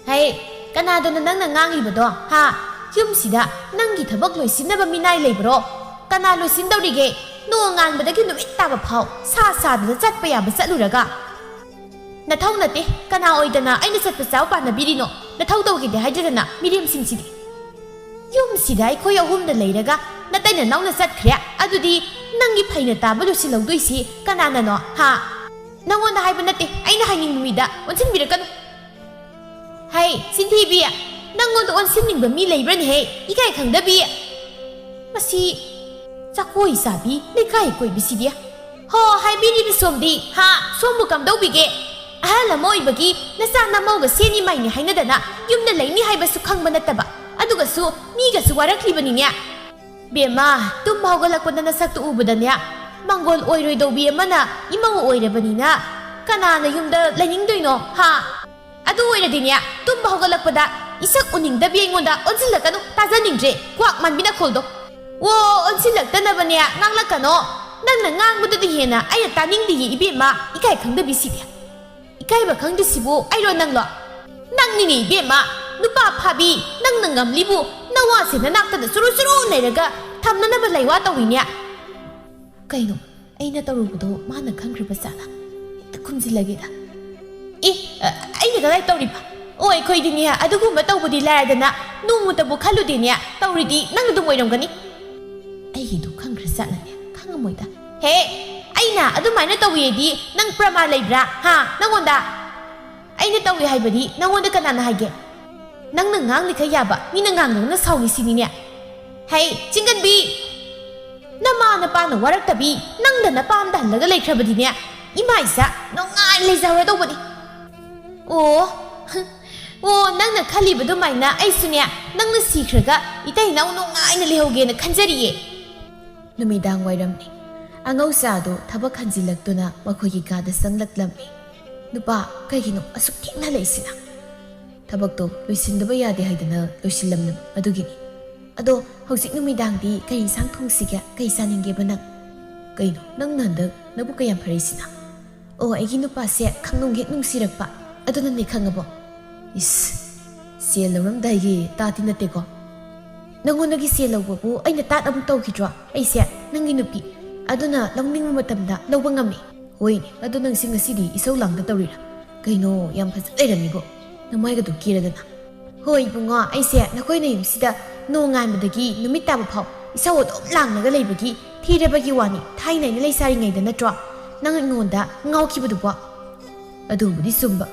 ꯍꯩ, ꯀꯅꯥꯗꯅꯣ ꯅꯪꯅ ꯉꯥꯡꯂꯤꯕꯗꯣ? ꯍꯥ? ꯌꯨꯝꯁꯤꯗ ꯅꯪꯒꯤ ꯊꯕꯛ ꯂꯣꯏꯁꯤꯟꯅꯕ ꯃꯤꯅꯥꯏ ꯂꯩꯕ꯭ꯔꯣ? ꯀꯅꯥ ꯂꯣꯏꯁꯤꯟꯗꯧꯔꯤꯒꯦ? ꯅꯣꯡ ꯉꯥꯟꯕꯗꯒꯤ ꯅꯨꯃꯤꯠ ꯇꯥꯕ ꯐꯥꯎ ꯁꯥ ꯁꯥꯗꯅ ꯆꯠꯄ ꯌꯥꯕ ꯆꯠꯂꯨꯔꯒ꯫ ꯅꯊꯧ ꯅꯠꯇꯦ, ꯀꯅꯥ ꯑꯣꯏꯗꯅ ꯑꯩꯅ ꯆꯠꯄ ꯆꯥꯕ ꯄꯥꯟꯅꯕꯤꯔꯤꯅꯣ? ꯅꯊꯧ ꯇꯧꯈꯤꯗꯦ ꯍꯥꯏꯖꯗꯅ ꯃꯤꯔꯦꯝꯁꯤꯡꯁꯤꯗꯤ꯫ ꯌꯨꯝꯁꯤꯗ ꯑꯩꯈꯣꯏ ꯑꯍꯨꯝꯗ ꯂꯩꯔꯒ ꯅꯇꯩ ꯅꯅꯥꯎꯅ ꯆꯠꯈ꯭ꯔꯦ꯫ ꯑꯗꯨꯗꯤ ꯅꯪꯒꯤ ꯐꯩꯅ ꯇꯥꯕ ꯂꯣꯏꯁꯤꯜꯍꯧꯗꯣꯏꯁꯤ ꯀꯅꯥꯅꯅꯣ? ꯍꯥ? ꯅꯪꯉꯣꯟꯗ ꯍꯥꯏꯕ ꯅꯠꯇꯦ, ꯑꯩꯅ ꯍꯥꯏꯅꯤꯡꯕ ꯃꯤꯗ ꯑꯣꯟꯁꯤꯟꯕꯤꯔꯛꯀꯅꯨ꯫ ꯍꯩ, ꯆꯤꯟꯊꯤꯕꯤ, ꯅꯪꯉꯣꯟꯗ ꯑꯣꯟꯁꯤꯟꯅꯤꯡꯕ ꯃꯤ ꯂꯩꯕ꯭ꯔꯅꯦꯍꯦ? ꯏꯀꯥꯏ ꯈꯪꯗꯕꯤ꯫ ꯃꯁꯤ ꯆꯥꯀꯣꯏ ꯆꯥꯕꯤ ꯂꯩꯀꯥꯏ ꯀꯣꯏꯕꯤꯁꯤꯗꯤ꯫ ꯍꯣ, ꯍꯥꯏꯕꯤꯔꯤꯕ ꯁꯣꯝꯗꯤ, ꯍꯥ, ꯁꯣꯝꯕꯨ ꯀꯝꯗꯧꯕꯤꯒꯦ? ꯑꯍꯜ ꯑꯃ ꯑꯣꯏꯕꯒꯤ ꯅꯆꯥ ꯅꯃꯧꯒ ꯁꯦꯟꯅꯤ ꯃꯥꯏꯅꯤ ꯍꯥꯏꯅꯗꯅ ꯌꯨꯝꯗ ꯂꯩꯅꯤ ꯍꯥꯏꯕꯁꯨ ꯈꯪꯕ ꯅꯠꯇꯕ, ꯑꯗꯨꯒꯁꯨ ꯃꯤꯒꯁꯨ ꯋꯥꯔꯛꯂꯤꯕꯅꯤꯅꯦ꯫ ꯕꯦꯝꯃ, ꯇꯨꯝꯕ ꯍꯧꯒꯠꯂꯛꯄꯗ ꯅꯁꯛꯇꯨ ꯎꯕꯗꯅꯦ, ꯃꯥꯡꯒꯣꯜ ꯑꯣꯏꯔꯣꯏꯗꯧꯕꯤ ꯑꯃꯅ ꯏꯃꯧ ꯑꯣꯏꯔꯕꯅꯤꯅ ꯀꯅꯥꯅ ꯌꯨꯝꯗ ꯂꯩꯅꯤꯡꯗꯣꯏꯅꯣ, ꯍꯥ? ꯑꯗꯨ ꯑꯣꯏꯔꯗꯤꯅꯦ, ꯇꯨꯝꯕ ꯍꯧꯒꯠꯂꯛꯄꯗ ꯏꯁꯛ ꯎꯅꯤꯡꯗꯕꯤ ꯑꯩꯉꯣꯟꯗ ꯑꯣꯟꯁꯤꯜꯂꯛꯀꯅꯨ, ꯇꯥꯖꯅꯤꯡꯗ꯭ꯔꯦ, ꯀ꯭ꯋꯥꯛ ꯃꯥꯟꯕꯤ ꯅꯈꯣꯜꯗꯣ꯫ ꯑꯣ, ꯑꯣꯟꯁꯤꯜꯂꯛꯇꯅꯕꯅꯦ, ꯉꯥꯡꯂꯛꯀꯅꯣ꯫ ꯅꯪꯅ ꯉꯥꯡꯕꯗꯨꯗꯤ ꯍꯦꯟꯅ ꯑꯩꯅ ꯇꯥꯅꯤꯡꯗꯤꯌꯦ, ꯏꯕꯦꯝꯃ, ꯏꯀꯥꯏ ꯈꯪꯗꯕꯤꯁꯤꯗꯤ꯫ ꯏꯀꯥꯏꯕ ꯈꯪꯗ꯭ꯔꯤꯁꯤꯕꯨ ꯑꯩꯔꯣ ꯅꯪꯂꯣ? ꯅꯪꯅꯤꯅꯦ ꯏꯕꯦꯝꯃ, ꯅꯨꯄꯥ ꯐꯥꯕꯤ, ꯅꯪꯅ ꯉꯝꯂꯤꯕꯨ ꯅꯋꯥꯁꯦ ꯅꯅꯥꯛꯇꯗ ꯆꯨꯔꯨ ꯆꯨꯔꯨ ꯂꯩꯔꯒ ꯊꯝꯅꯅꯕ ꯂꯩꯋꯥ ꯇꯧꯏꯅꯦ꯫ ꯀꯩꯅꯣ, ꯑꯩꯅ ꯇꯧꯔꯨꯕꯗꯣ ꯃꯥꯅ ꯈꯪꯈ꯭ꯔꯤꯕ ꯖꯥꯠꯂꯥ? ꯍꯦꯛꯇ ꯈꯨꯝꯖꯤꯜꯂꯒꯦꯗ꯫ ꯑꯦ, ꯑ, ꯑꯩꯅ ꯀꯗꯥꯏ ꯇꯧꯔꯤꯕ? ꯑꯣ, ꯑꯩꯈꯣꯏꯗꯤꯅꯦ, ꯑꯗꯨꯒꯨꯝꯕ ꯇꯧꯕꯗꯤ ꯂꯥꯏꯔꯗꯅ ꯅꯣꯡꯃꯇꯕꯨ ꯈꯜꯂꯨꯗꯦꯅꯦ꯫ ꯇꯧꯔꯤꯗꯤ ꯅꯪ ꯑꯗꯨꯝ ꯑꯣꯏꯔꯝꯒꯅꯤ꯫ ꯑꯩꯒꯤꯗꯣ ꯈꯪꯈ꯭ꯔ ꯖꯥꯠꯂꯅꯦ? ꯈꯪꯉꯝꯃꯣꯏꯗ꯫ ꯍꯦ, ꯑꯩꯅ ꯑꯗꯨꯃꯥꯏꯅ ꯇꯧꯏꯗꯤ ꯅꯪ ꯄ꯭ꯔꯃꯥꯟ ꯂꯩꯕ꯭ꯔꯥ? ꯍꯥ? ꯅꯪꯉꯣꯟꯗ? ꯑꯩꯅ ꯇꯧꯏ ꯍꯥꯏꯕꯗꯤ ꯅꯪꯉꯣꯟꯗ ꯀꯅꯥꯅ ꯍꯥꯏꯒꯦ? ꯅꯪꯅ ꯉꯥꯡꯂꯤꯈꯩ ꯌꯥꯕ, ꯃꯤꯅ ꯉꯥꯡꯗꯧꯅ ꯁꯥꯎꯔꯤꯁꯤꯅꯤꯅꯦ꯫ ꯍꯩ, ꯆꯤꯡꯒꯟꯕꯤ! ꯅꯃꯥ ꯅꯄꯥꯅ ꯋꯥꯔꯛꯇꯕꯤ, ꯅꯪꯗ ꯅꯄꯥꯝꯗ ꯍꯜꯂꯒ ꯂꯩꯈ꯭ꯔꯕꯗꯤꯅꯦ, ꯏꯃꯥ ꯏꯆꯥ ꯅꯨꯡꯉꯥꯏ ꯂꯩꯖꯍꯧꯔꯗꯧꯕꯅꯤ꯫ ꯑꯣ, ꯑꯣ, ꯅꯪꯅ ꯈꯜꯂꯤꯕ ꯑꯗꯨꯃꯥꯏꯅ ꯑꯩꯁꯨꯅꯦ, ꯅꯪꯅ ꯁꯤꯈ꯭ꯔꯒ ꯏꯇꯩ ꯏꯅꯥꯎ ꯅꯨꯡꯉꯥꯏꯅ ꯂꯩꯍꯧꯒꯦꯅ ꯈꯟꯖꯔꯤꯌꯦ꯫ ꯅꯨꯃꯤꯗꯥꯡ ꯋꯥꯏꯔꯝꯅꯤ꯫ ꯑꯉꯧꯆꯥꯗꯣ ꯊꯕꯛ ꯍꯟꯖꯤꯜꯂꯛꯇꯨꯅ ꯃꯈꯣꯏꯒꯤ ꯀꯥꯗ ꯆꯪꯂꯛꯂꯝꯃꯤ꯫ "ꯅꯨꯄꯥ, ꯀꯩꯒꯤꯅꯣ ꯑꯁꯨꯛ ꯊꯦꯡꯅ ꯂꯩꯁꯤꯅ?" "ꯊꯕꯛꯇꯣ ꯂꯣꯏꯁꯤꯟꯗꯕ ꯌꯥꯗꯦ ꯍꯥꯏꯗꯅ ꯂꯣꯏꯁꯤꯜꯂꯝꯂꯕ ꯑꯗꯨꯒꯤꯅꯤ꯫ ꯑꯗꯣ ꯍꯧꯖꯤꯛ ꯅꯨꯃꯤꯗꯥꯡꯗꯤ ꯀꯩ ꯏꯟꯁꯥꯡ ꯊꯣꯡꯁꯤꯒꯦ? ꯀꯩ ꯆꯥꯅꯤꯡꯒꯦꯕ ꯅꯪ? ꯀꯩꯅꯣ, ꯅꯪꯅ ꯍꯟꯗꯛ ꯅꯕꯨꯛꯀ ꯌꯥꯝ ꯐꯔꯤꯁꯤꯅ?" ꯑꯣ, ꯑꯩꯒꯤ ꯅꯨꯄꯥꯁꯦ ꯈꯪꯅꯨꯡ ꯍꯦꯛ ꯅꯨꯡꯁꯤꯔꯛꯄ꯫ ꯑꯗꯨꯅꯅꯦ, ꯈꯪꯉꯕꯣ? ꯏꯁ, ꯁꯦꯜ ꯂꯧꯔꯝꯗꯥꯏꯒꯤ ꯇꯥꯠꯇꯤ ꯅꯠꯇꯦꯀꯣ? ꯅꯪꯉꯣꯟꯗꯒꯤ ꯁꯦꯜ ꯂꯧꯕꯕꯨ ꯑꯩꯅ ꯇꯥꯠ ꯑꯃꯨꯛ ꯇꯧꯈꯤꯗ꯭ꯔꯣ? ꯑꯩꯁꯦ ꯅꯪꯒꯤ ꯅꯨꯄꯤ, ꯑꯗꯨꯅ ꯂꯧꯅꯤꯡꯕ ꯃꯇꯝꯗ ꯂꯧꯕ ꯉꯝꯃꯤ꯫ ꯍꯣꯏꯅꯦ, ꯑꯗꯣ ꯅꯪꯁꯤ ꯉꯁꯤꯗꯤ ꯏꯁꯧ ꯂꯥꯡꯗ ꯇꯧꯔꯤꯔꯥ? ꯀꯩꯅꯣ, ꯌꯥꯝ ꯐꯖ ꯂꯩꯔꯝꯃꯤꯕꯣ, ꯅꯃꯥꯏꯒꯗꯣ ꯀꯦꯔꯗꯅ꯫ ꯍꯣꯏ ꯏꯕꯨꯡꯉꯣ, ꯑꯩꯁꯦ ꯅꯈꯣꯏꯅ ꯌꯨꯝꯁꯤꯗ ꯅꯣꯡꯉꯥꯟꯕꯗꯒꯤ ꯅꯨꯃꯤꯠ ꯇꯥꯕ ꯐꯥꯎ ꯏꯁꯧ ꯑꯗꯨꯝ ꯂꯥꯡꯂꯒ ꯂꯩꯕꯒꯤ ꯊꯤꯔꯕꯒꯤ ꯋꯥꯅꯤ꯫ ꯊꯥꯏꯅ ꯑꯩꯅ ꯂꯩꯁꯥꯔꯤꯉꯩꯗ ꯅꯠꯇ꯭ꯔꯣ ꯅꯪ ꯑꯩꯉꯣꯟꯗ ꯉꯥꯎꯈꯤꯕꯗꯨꯕꯣ? ꯑꯗꯨꯕꯨꯗꯤ ꯆꯨꯝꯕ꯫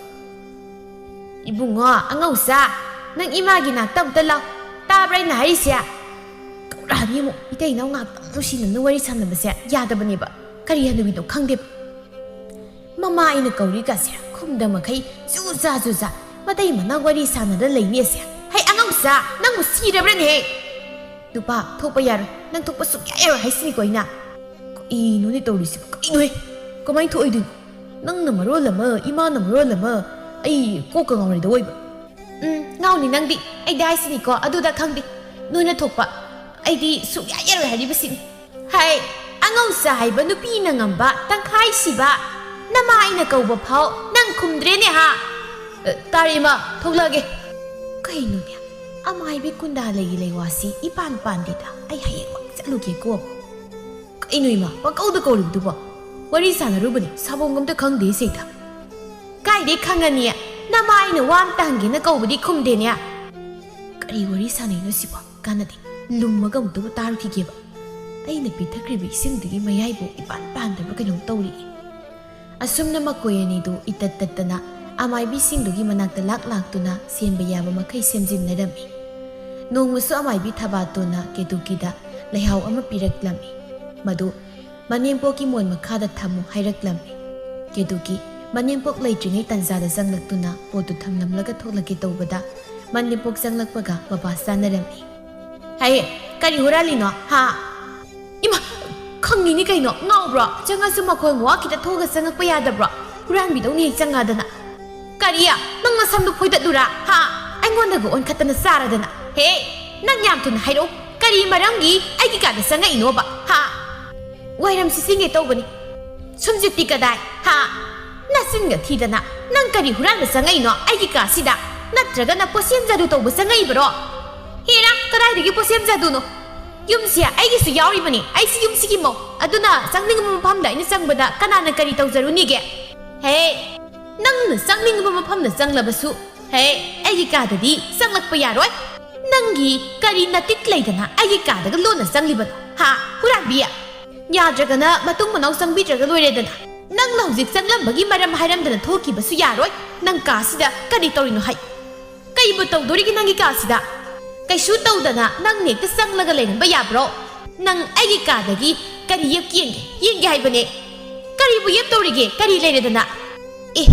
ꯏꯕꯨꯡꯉꯣ, ꯑꯉꯧꯁꯥ, ꯅꯪ ꯏꯃꯥꯒꯤ ꯅꯥꯛꯇ ꯑꯝꯇ ꯂꯥꯎ꯫ ꯇꯥꯕ꯭ꯔꯥ ꯑꯩꯅ ꯍꯥꯏꯔꯤꯁꯦ? ꯀꯧꯔꯛꯑꯅꯤ ꯑꯃꯨꯛ, ꯏꯇꯩ ꯏꯅꯥꯎ ꯉꯥꯛꯇꯪ ꯅꯨꯡꯁꯤꯅꯅ ꯋꯥꯔꯤ ꯁꯥꯟꯅꯕꯁꯦ ꯌꯥꯗꯕꯅꯦꯕ꯫ ꯀꯔꯤ ꯍꯅꯨꯕꯤꯅꯣ ꯈꯪꯗꯦꯕ꯫ ꯃꯃꯥ ꯑꯩꯅ ꯀꯧꯔꯤꯒꯁꯦ ꯈꯨꯝꯗ ꯃꯈꯩ ꯖꯨ ꯖꯥ ꯖꯨ ꯖꯥ ꯃꯇꯩ ꯃꯅꯥꯎ ꯋꯥꯔꯤ ꯁꯥꯟꯅꯗ ꯂꯩꯅꯦꯁꯦ꯫ ꯍꯩ ꯑꯉꯧꯁꯥ, ꯅꯪꯕꯨ ꯁꯤꯔꯕ꯭ꯔꯅꯦꯍꯦ? ꯅꯨꯄꯥ, ꯊꯣꯛꯄ ꯌꯥꯔꯣꯏ꯫ ꯅꯪ ꯊꯣꯛꯄ ꯁꯨꯡꯌꯥ ꯌꯥꯔꯣꯏ ꯍꯥꯏꯁꯤꯅꯤꯀꯣ ꯑꯩꯅ꯫ ꯀꯩꯅꯣꯅꯦ ꯇꯧꯔꯤꯁꯤꯕꯨ? ꯀꯩꯅꯣꯍꯦ? ꯀꯃꯥꯏꯅ ꯊꯣꯛꯑꯣꯏꯗꯣꯏꯅꯣ? ꯅꯪꯅ ꯃꯔꯣꯜ ꯑꯃ, ꯏꯃꯥꯅ ꯃꯔꯣꯜ ꯑꯃ, ꯑꯩ ꯀꯣꯛꯀ ꯉꯥꯎꯔꯦꯗ ꯑꯣꯏꯕ꯫ ꯎꯝ, ꯉꯥꯎꯅꯤ ꯅꯪꯗꯤ꯫ ꯑꯩꯗꯤ ꯍꯥꯏꯁꯤꯅꯤꯀꯣ, ꯑꯗꯨꯗ ꯈꯪꯗꯦ꯫ ꯅꯣꯏꯅ ꯊꯣꯛꯄ꯫ ꯑꯩꯗꯤ ꯁꯨꯡꯌꯥ ꯌꯥꯔꯣꯏ ꯍꯥꯏꯔꯤꯕꯁꯤꯅꯤ꯫ ꯍꯥꯏ, ꯑꯉꯧꯁꯥ ꯍꯥꯏꯕ ꯅꯨꯄꯤꯅ ꯉꯝꯕ ꯇꯪꯈꯥꯏ ꯁꯤꯕ꯫ ꯅꯃꯥ ꯑꯩꯅ ꯀꯧꯕ ꯐꯥꯎ ꯅꯪ ꯈꯨꯝꯗ꯭ꯔꯦꯅꯦ ꯍꯥ? ꯑ, ꯇꯥꯔꯦ ꯏꯃꯥ, ꯊꯣꯛꯂꯛꯑꯒꯦ꯫ ꯀꯩꯅꯣꯅꯦ? ꯑꯃꯥꯏꯕꯤ ꯀꯨꯟꯗꯥ ꯂꯩꯒꯤ ꯂꯩꯋꯥꯁꯤ ꯏꯄꯥꯟ ꯄꯥꯟꯗꯦꯗ꯫ ꯑꯩ ꯍꯌꯦꯡꯃꯛ ꯆꯠꯂꯨꯒꯦꯀꯣ꯫ ꯀꯩꯅꯣ ꯏꯃꯥ, ꯄꯪꯀꯧꯗ ꯀꯧꯔꯤꯕꯗꯨꯕꯣ? ꯋꯥꯔꯤ ꯁꯥꯟꯅꯔꯨꯕꯅꯤ, ꯁꯥꯕꯣꯝꯒ ꯑꯝꯇ ꯈꯪꯗꯦ ꯁꯤꯗ꯫ ꯀꯥꯏꯗꯩ ꯈꯪꯉꯅꯤ? ꯅꯃꯥ ꯑꯩꯅ ꯋꯥ ꯑꯝꯇ ꯍꯪꯒꯦꯅ ꯀꯧꯕꯗꯤ ꯈꯨꯝꯗꯦꯅꯦ꯫ ꯀꯔꯤ ꯋꯥꯔꯤ ꯁꯥꯟꯅꯩꯅꯣ ꯁꯤꯕꯣ? ꯀꯥꯟꯅꯗꯦ꯫ ꯂꯨꯝꯃꯒ ꯑꯃꯨꯛꯇꯕꯨ ꯇꯥꯔꯨꯈꯤꯒꯦꯕ꯫ ꯑꯩꯅ ꯄꯤꯊꯛꯈ꯭ꯔꯤꯕ ꯏꯁꯤꯡꯗꯨꯒꯤ ꯃꯌꯥꯏꯕꯨ ꯏꯄꯥꯟ ꯄꯥꯟꯗꯕ ꯀꯩꯅꯣꯝ ꯇꯧꯔꯤ꯫ ꯑꯁꯨꯝꯅ ꯃꯈꯣꯏ ꯑꯅꯤꯗꯨ ꯏꯇꯠ ꯇꯠꯇꯅ ꯑꯃꯥꯏꯕꯤꯁꯤꯡꯗꯨꯒꯤ ꯃꯅꯥꯛꯇ ꯂꯥꯛ ꯂꯥꯛꯇꯨꯅ ꯁꯦꯝꯕ ꯌꯥꯕ ꯃꯈꯩ ꯁꯦꯝꯖꯤꯟꯅꯔꯝꯃꯤ꯫ ꯅꯣꯡꯃꯁꯨ ꯑꯃꯥꯏꯕꯤ ꯊꯕꯥꯇꯣꯟꯅ ꯀꯦꯇꯨꯀꯤꯗ ꯂꯩꯍꯥꯎ ꯑꯃ ꯄꯤꯔꯛꯂꯝꯃꯤ꯫ ꯃꯗꯨ ꯃꯅꯦꯝꯄꯣꯛꯀꯤ ꯃꯣꯟ ꯃꯈꯥꯗ ꯊꯝꯃꯨ ꯍꯥꯏꯔꯛꯂꯝꯃꯤ꯫ ꯀꯦꯇꯨꯀꯤ ꯃꯅꯦꯝꯄꯣꯛ ꯂꯩꯇ꯭ꯔꯤꯉꯩ ꯇꯟꯖꯥꯗ ꯆꯪꯂꯛꯇꯨꯅ ꯄꯣꯠꯇꯨ ꯊꯝꯂꯝꯂꯒ ꯊꯣꯛꯂꯛꯀꯦ ꯇꯧꯕꯗ ꯃꯅꯦꯝꯄꯣꯛ ꯆꯪꯂꯛꯄꯒ ꯃꯄꯥ ꯆꯥꯅꯔꯝꯃꯤ꯫ ꯍꯩ, ꯀꯔꯤ ꯍꯨꯔꯥꯜꯂꯤꯅꯣ? ꯍꯥ? ꯏꯃꯥ, ꯈꯪꯉꯤꯅꯤ ꯀꯩꯅꯣ, ꯉꯥꯎꯕ꯭ꯔꯣ? ꯆꯪꯉꯁꯨ ꯃꯈꯣꯟ ꯃꯋꯥ ꯈꯤꯇ ꯊꯣꯛꯑꯒ ꯆꯪꯉꯛꯄ ꯌꯥꯗꯕ꯭ꯔꯣ? ꯍꯨꯔꯥꯟꯕꯤꯗꯧꯅ ꯍꯦꯛ ꯆꯪꯉꯛꯑꯗꯅ꯫ ꯀꯔꯤ? ꯅꯪ ꯅꯁꯝꯗꯨ ꯐꯣꯏꯗꯠꯂꯨꯔꯥ? ꯍꯥ? ꯑꯩꯉꯣꯟꯗꯒ ꯑꯣꯟꯈꯠꯇꯅ ꯆꯥꯔꯗꯅ꯫ ꯍꯦ, ꯅꯪ ꯌꯥꯝ ꯊꯨꯅ ꯍꯥꯏꯔꯛꯎ꯫ ꯀꯔꯤ ꯃꯔꯝꯒꯤ ꯑꯩꯒꯤ ꯀꯥꯗ ꯆꯪꯉꯛꯏꯅꯣꯕ? ꯍꯥ? ꯋꯥꯏꯔꯝ ꯁꯤꯠꯆꯤꯟꯒꯦ ꯇꯧꯕꯅꯤ꯫ ꯁꯨꯝꯖꯤꯠꯇꯤ ꯀꯗꯥꯏ? ꯍꯥ? ꯅꯆꯤꯟꯒ ꯊꯤꯗꯅ, ꯅꯪ ꯀꯔꯤ ꯍꯨꯔꯥꯟꯕ ꯆꯪꯉꯛꯏꯅꯣ ꯑꯩꯒꯤ ꯀꯥꯁꯤꯗ? ꯅꯠꯇ꯭ꯔꯒꯅ ꯄꯣꯠꯁꯦꯝ ꯖꯥꯗꯨ ꯇꯧꯕ ꯆꯪꯉꯛꯏꯕ꯭ꯔꯣ? ꯍꯦꯔꯥ, ꯀꯗꯥꯏꯗꯒꯤ ꯄꯣꯠꯁꯦꯝ ꯖꯥꯗꯨꯅꯣ? ꯌꯨꯝꯁꯦ ꯑꯩꯒꯤꯁꯨ ꯌꯥꯎꯔꯤꯕꯅꯤ, ꯑꯩꯁꯤ ꯌꯨꯝꯁꯤꯒꯤ ꯃꯧ꯫ ꯑꯗꯨꯅ ꯆꯪꯅꯤꯡꯕ ꯃꯐꯝꯗ ꯑꯩꯅ ꯆꯪꯕꯗ ꯀꯅꯥꯅ ꯀꯔꯤ ꯇꯧꯖꯔꯨꯅꯤꯒꯦ? ꯍꯦ, ꯅꯪꯅ ꯆꯪꯅꯤꯡꯕ ꯃꯐꯝꯗ ꯆꯪꯂꯕꯁꯨ, ꯍꯦ, ꯑꯩꯒꯤ ꯀꯥꯗꯗꯤ ꯆꯪꯂꯛꯄ ꯌꯥꯔꯣꯏ꯫ ꯅꯪꯒꯤ ꯀꯔꯤ ꯅꯇꯤꯛ ꯂꯩꯗꯅ ꯑꯩꯒꯤ ꯀꯥꯗꯒ ꯂꯣꯟꯅ ꯆꯪꯂꯤꯕꯅꯣ? ꯍꯥ, ꯍꯨꯔꯥꯟꯕꯤ? ꯌꯥꯗ꯭ꯔꯒꯅ ꯃꯇꯨꯡ ꯃꯅꯥꯎ ꯆꯪꯕꯤꯗ꯭ꯔꯒ ꯂꯣꯏꯔꯦꯗꯅ꯫ ꯅꯪꯅ ꯍꯧꯖꯤꯛ ꯆꯪꯂꯝꯕꯒꯤ ꯃꯔꯝ ꯍꯥꯏꯔꯝꯗꯅ ꯊꯣꯛꯈꯤꯕꯁꯨ ꯌꯥꯔꯣꯏ꯫ ꯅꯪ ꯀꯥꯁꯤꯗ ꯀꯔꯤ ꯇꯧꯔꯤꯅꯣ ꯍꯥꯏ? ꯀꯩꯕꯨ ꯇꯧꯗꯣꯔꯤꯒꯦ ꯅꯪꯒꯤ ꯀꯥꯁꯤꯗ? ꯀꯩꯁꯨ ꯇꯧꯗꯅ ꯅꯪ ꯍꯦꯛꯇ ꯆꯪꯂꯒ ꯂꯩꯔꯝꯕ ꯌꯥꯕ꯭ꯔꯣ? ꯅꯪ ꯑꯩꯒꯤ ꯀꯥꯗꯒꯤ ꯀꯔꯤ ꯌꯦꯞꯀꯦ ꯌꯦꯡꯒꯦ? ꯌꯦꯡꯒꯦ ꯍꯥꯏꯕꯅꯦ꯫ ꯀꯔꯤꯕꯨ ꯌꯦꯞꯇꯧꯔꯤꯒꯦ? ꯀꯔꯤ ꯂꯩꯔꯦꯗꯅ? ꯑꯦ,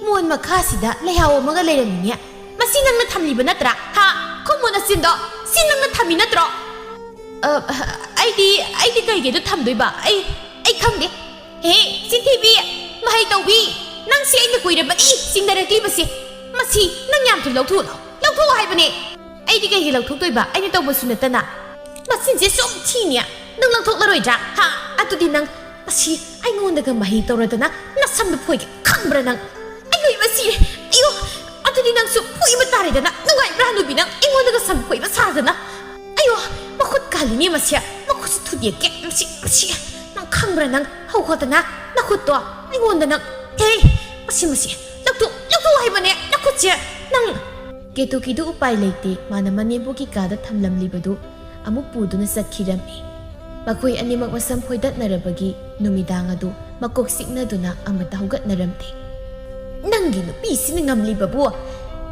ꯃꯣꯟ ꯃꯈꯥꯁꯤꯗ ꯂꯩꯍꯥꯎ ꯑꯃꯒ ꯂꯩꯔꯝꯃꯤꯅꯦ꯫ ꯃꯁꯤ ꯅꯪꯅ ꯊꯝꯂꯤꯕ ꯅꯠꯇ꯭ꯔꯥ? ꯍꯥ? ꯈꯨꯝꯃꯨ ꯅꯆꯤꯟꯗꯣ꯫ ꯁꯤ ꯅꯪꯅ ꯊꯝꯃꯤ ꯅꯠꯇ꯭ꯔꯣ? ꯑ, ꯑꯩꯗꯤ, ꯑꯩꯗꯤ ꯀꯩꯒꯤꯗꯣ ꯊꯝꯗꯣꯏꯕ? ꯑꯩ, ꯑꯩ ꯈꯪꯗꯦ꯫ ꯍꯦ, ꯆꯤꯟꯊꯤꯕꯤ, ꯃꯍꯩ ꯇꯧꯕꯤ, ꯅꯪꯁꯤ ꯑꯩꯅ ꯀꯨꯏꯔꯕꯅꯤ ꯆꯤꯡꯅꯔꯛꯂꯤꯕꯁꯦ꯫ ꯃꯁꯤ ꯅꯪ ꯌꯥꯝ ꯊꯨꯅ ꯂꯧꯊꯣꯛꯎ ꯂꯥꯎ꯫ ꯂꯧꯊꯣꯛꯑꯣ ꯍꯥꯏꯕꯅꯦ꯫ ꯑꯩꯗꯤ ꯀꯩꯒꯤ ꯂꯧꯊꯣꯛꯇꯣꯏꯕ? ꯑꯩꯅ ꯇꯧꯕꯁꯨ ꯅꯠꯇꯅ꯫ ꯃꯆꯤꯟꯁꯦ ꯁꯨꯝ ꯊꯤꯅꯦ꯫ ꯅꯪ ꯂꯧꯊꯣꯛꯂꯔꯣꯏꯗ꯭ꯔꯥ? ꯍꯥ? ꯑꯗꯨꯗꯤ ꯅꯪ ꯃꯁꯤ ꯑꯩꯉꯣꯟꯗꯒ ꯃꯍꯩ ꯇꯧꯔꯗꯅ ꯅꯁꯝꯗꯨ ꯐꯣꯏꯒꯦ ꯈꯪꯕ꯭ꯔꯥ ꯅꯪ? ꯑꯩ ꯂꯣꯏ ꯃꯁꯤꯔꯦ꯫ ꯑꯌꯣ, ꯑꯗꯨꯗꯤ ꯅꯪꯁꯨ ꯐꯣꯏꯕ ꯇꯥꯔꯦꯗꯅ꯫ ꯅꯨꯡꯉꯥꯏꯕ꯭ꯔꯥ ꯍꯅꯨꯕꯤ ꯅꯪ ꯑꯩꯉꯣꯟꯗꯒ ꯁꯝ ꯐꯣꯏꯕ ꯁꯥꯗꯅ? ꯑꯌꯣ, ꯃꯈꯨꯠ ꯀꯥꯜꯂꯤꯅꯦ ꯃꯁꯤ꯫ ꯃꯈꯨꯠꯁꯨ ꯊꯨꯗꯦꯛꯀꯦ꯫ ꯃꯁꯤ, ꯃꯁꯤ꯫ ꯅꯪ ꯈꯪꯕ꯭ꯔꯥ ꯅꯪ? ꯍꯧꯒꯠꯇꯅ ꯅꯈꯨꯠꯇꯣ ꯑꯩꯉꯣꯟꯗ ꯅꯪ꯫ ꯍꯦ, ꯃꯁꯤ, ꯃꯁꯤ꯫ ꯂꯧꯊꯣꯛ, ꯂꯧꯊꯣꯛ ꯍꯥꯏꯕꯅꯦ ꯅꯈꯨꯠꯁꯦ꯫ ꯅꯪ꯫ ꯀꯦꯇꯨꯀꯤꯗꯨ ꯎꯄꯥꯏ ꯂꯩꯇꯦ꯫ ꯃꯥꯅ ꯃꯅꯦꯝꯕꯣꯛꯀꯤ ꯀꯥꯗ ꯊꯝꯂꯝꯂꯤꯕꯗꯨ ꯑꯃꯨꯛ ꯄꯨꯗꯨꯅ ꯆꯠꯈꯤꯔꯝꯃꯤ꯫ ꯃꯈꯣꯏ ꯑꯅꯤꯃꯛ ꯃꯁꯝ ꯐꯣꯏꯗꯠꯅꯔꯕꯒꯤ ꯅꯨꯃꯤꯗꯥꯡ ꯑꯗꯨ ꯃꯀꯣꯛ ꯆꯤꯛꯅꯗꯨꯅ ꯑꯃꯠꯇ ꯍꯧꯒꯠꯅꯔꯝꯗꯦ꯫ ꯅꯪꯒꯤ ꯅꯨꯄꯤꯁꯤꯅ ꯉꯝꯂꯤꯕꯕꯨ?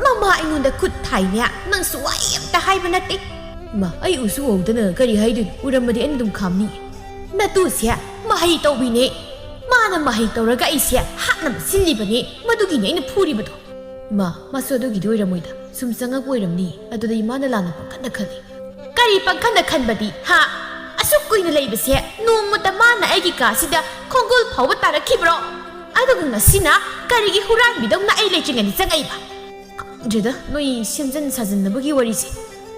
ꯃꯃꯥ ꯑꯩꯉꯣꯟꯗ ꯈꯨꯠ ꯊꯥꯏꯅꯦ, ꯅꯪꯁꯨ ꯋꯥꯍꯩ ꯑꯝꯇ ꯍꯥꯏꯕ ꯅꯠꯇꯦ꯫ ꯃꯥ, ꯑꯩ ꯎꯁꯨ ꯎꯍꯧꯗꯅ ꯀꯔꯤ ꯍꯥꯏꯗꯣꯏꯅꯣ? ꯎꯔꯝꯃꯗꯤ ꯑꯩꯅ ꯑꯗꯨꯝ ꯈꯥꯝꯅꯤ꯫ ꯅꯇꯨꯁꯦ ꯃꯍꯩ ꯇꯧꯕꯤꯅꯦ꯫ ꯃꯥꯅ ꯃꯍꯩ ꯇꯧꯔꯒ ꯑꯩꯁꯦ ꯍꯥꯠꯅꯕ ꯁꯤꯜꯂꯤꯕꯅꯦ꯫ ꯃꯗꯨꯒꯤꯅꯦ ꯑꯩꯅ ꯐꯨꯔꯤꯕꯗꯣ꯫ ꯏꯃꯥ, ꯃꯥꯁꯨ ꯑꯗꯨꯒꯤꯗꯤ ꯑꯣꯏꯔꯝꯃꯣꯏꯗ꯫ ꯁꯨꯝ ꯆꯪꯉꯛꯄ ꯑꯣꯏꯔꯝꯅꯤ꯫ ꯑꯗꯨꯗ ꯏꯃꯥꯅ ꯂꯥꯟꯅ ꯄꯪꯈꯟꯗ ꯈꯜꯂꯤ꯫ ꯀꯔꯤ ꯄꯪꯈꯟꯗ ꯈꯟꯕꯗꯤ, ꯍꯥ? ꯑꯁꯨꯛ ꯀꯨꯏꯅ ꯂꯩꯕꯁꯦ ꯅꯣꯡꯃꯇ ꯃꯥꯅ ꯑꯩꯒꯤ ꯀꯥꯁꯤꯗ ꯈꯣꯡꯒꯨꯜ ꯐꯥꯎꯕ ꯇꯥꯔꯛꯈꯤꯕ꯭ꯔꯣ? ꯑꯗꯨꯒ ꯉꯁꯤꯅ ꯀꯔꯤꯒꯤ ꯍꯨꯔꯥꯟꯕꯤꯗꯧꯅ ꯑꯩ ꯂꯩꯇ꯭ꯔꯤꯉꯩꯗ ꯆꯪꯉꯛꯏꯕ? ꯈꯪꯗ꯭ꯔꯦꯗ, ꯅꯣꯏ ꯁꯦꯝꯖꯤꯟ ꯁꯥꯖꯤꯟꯅꯕꯒꯤ ꯋꯥꯔꯤꯁꯦ꯫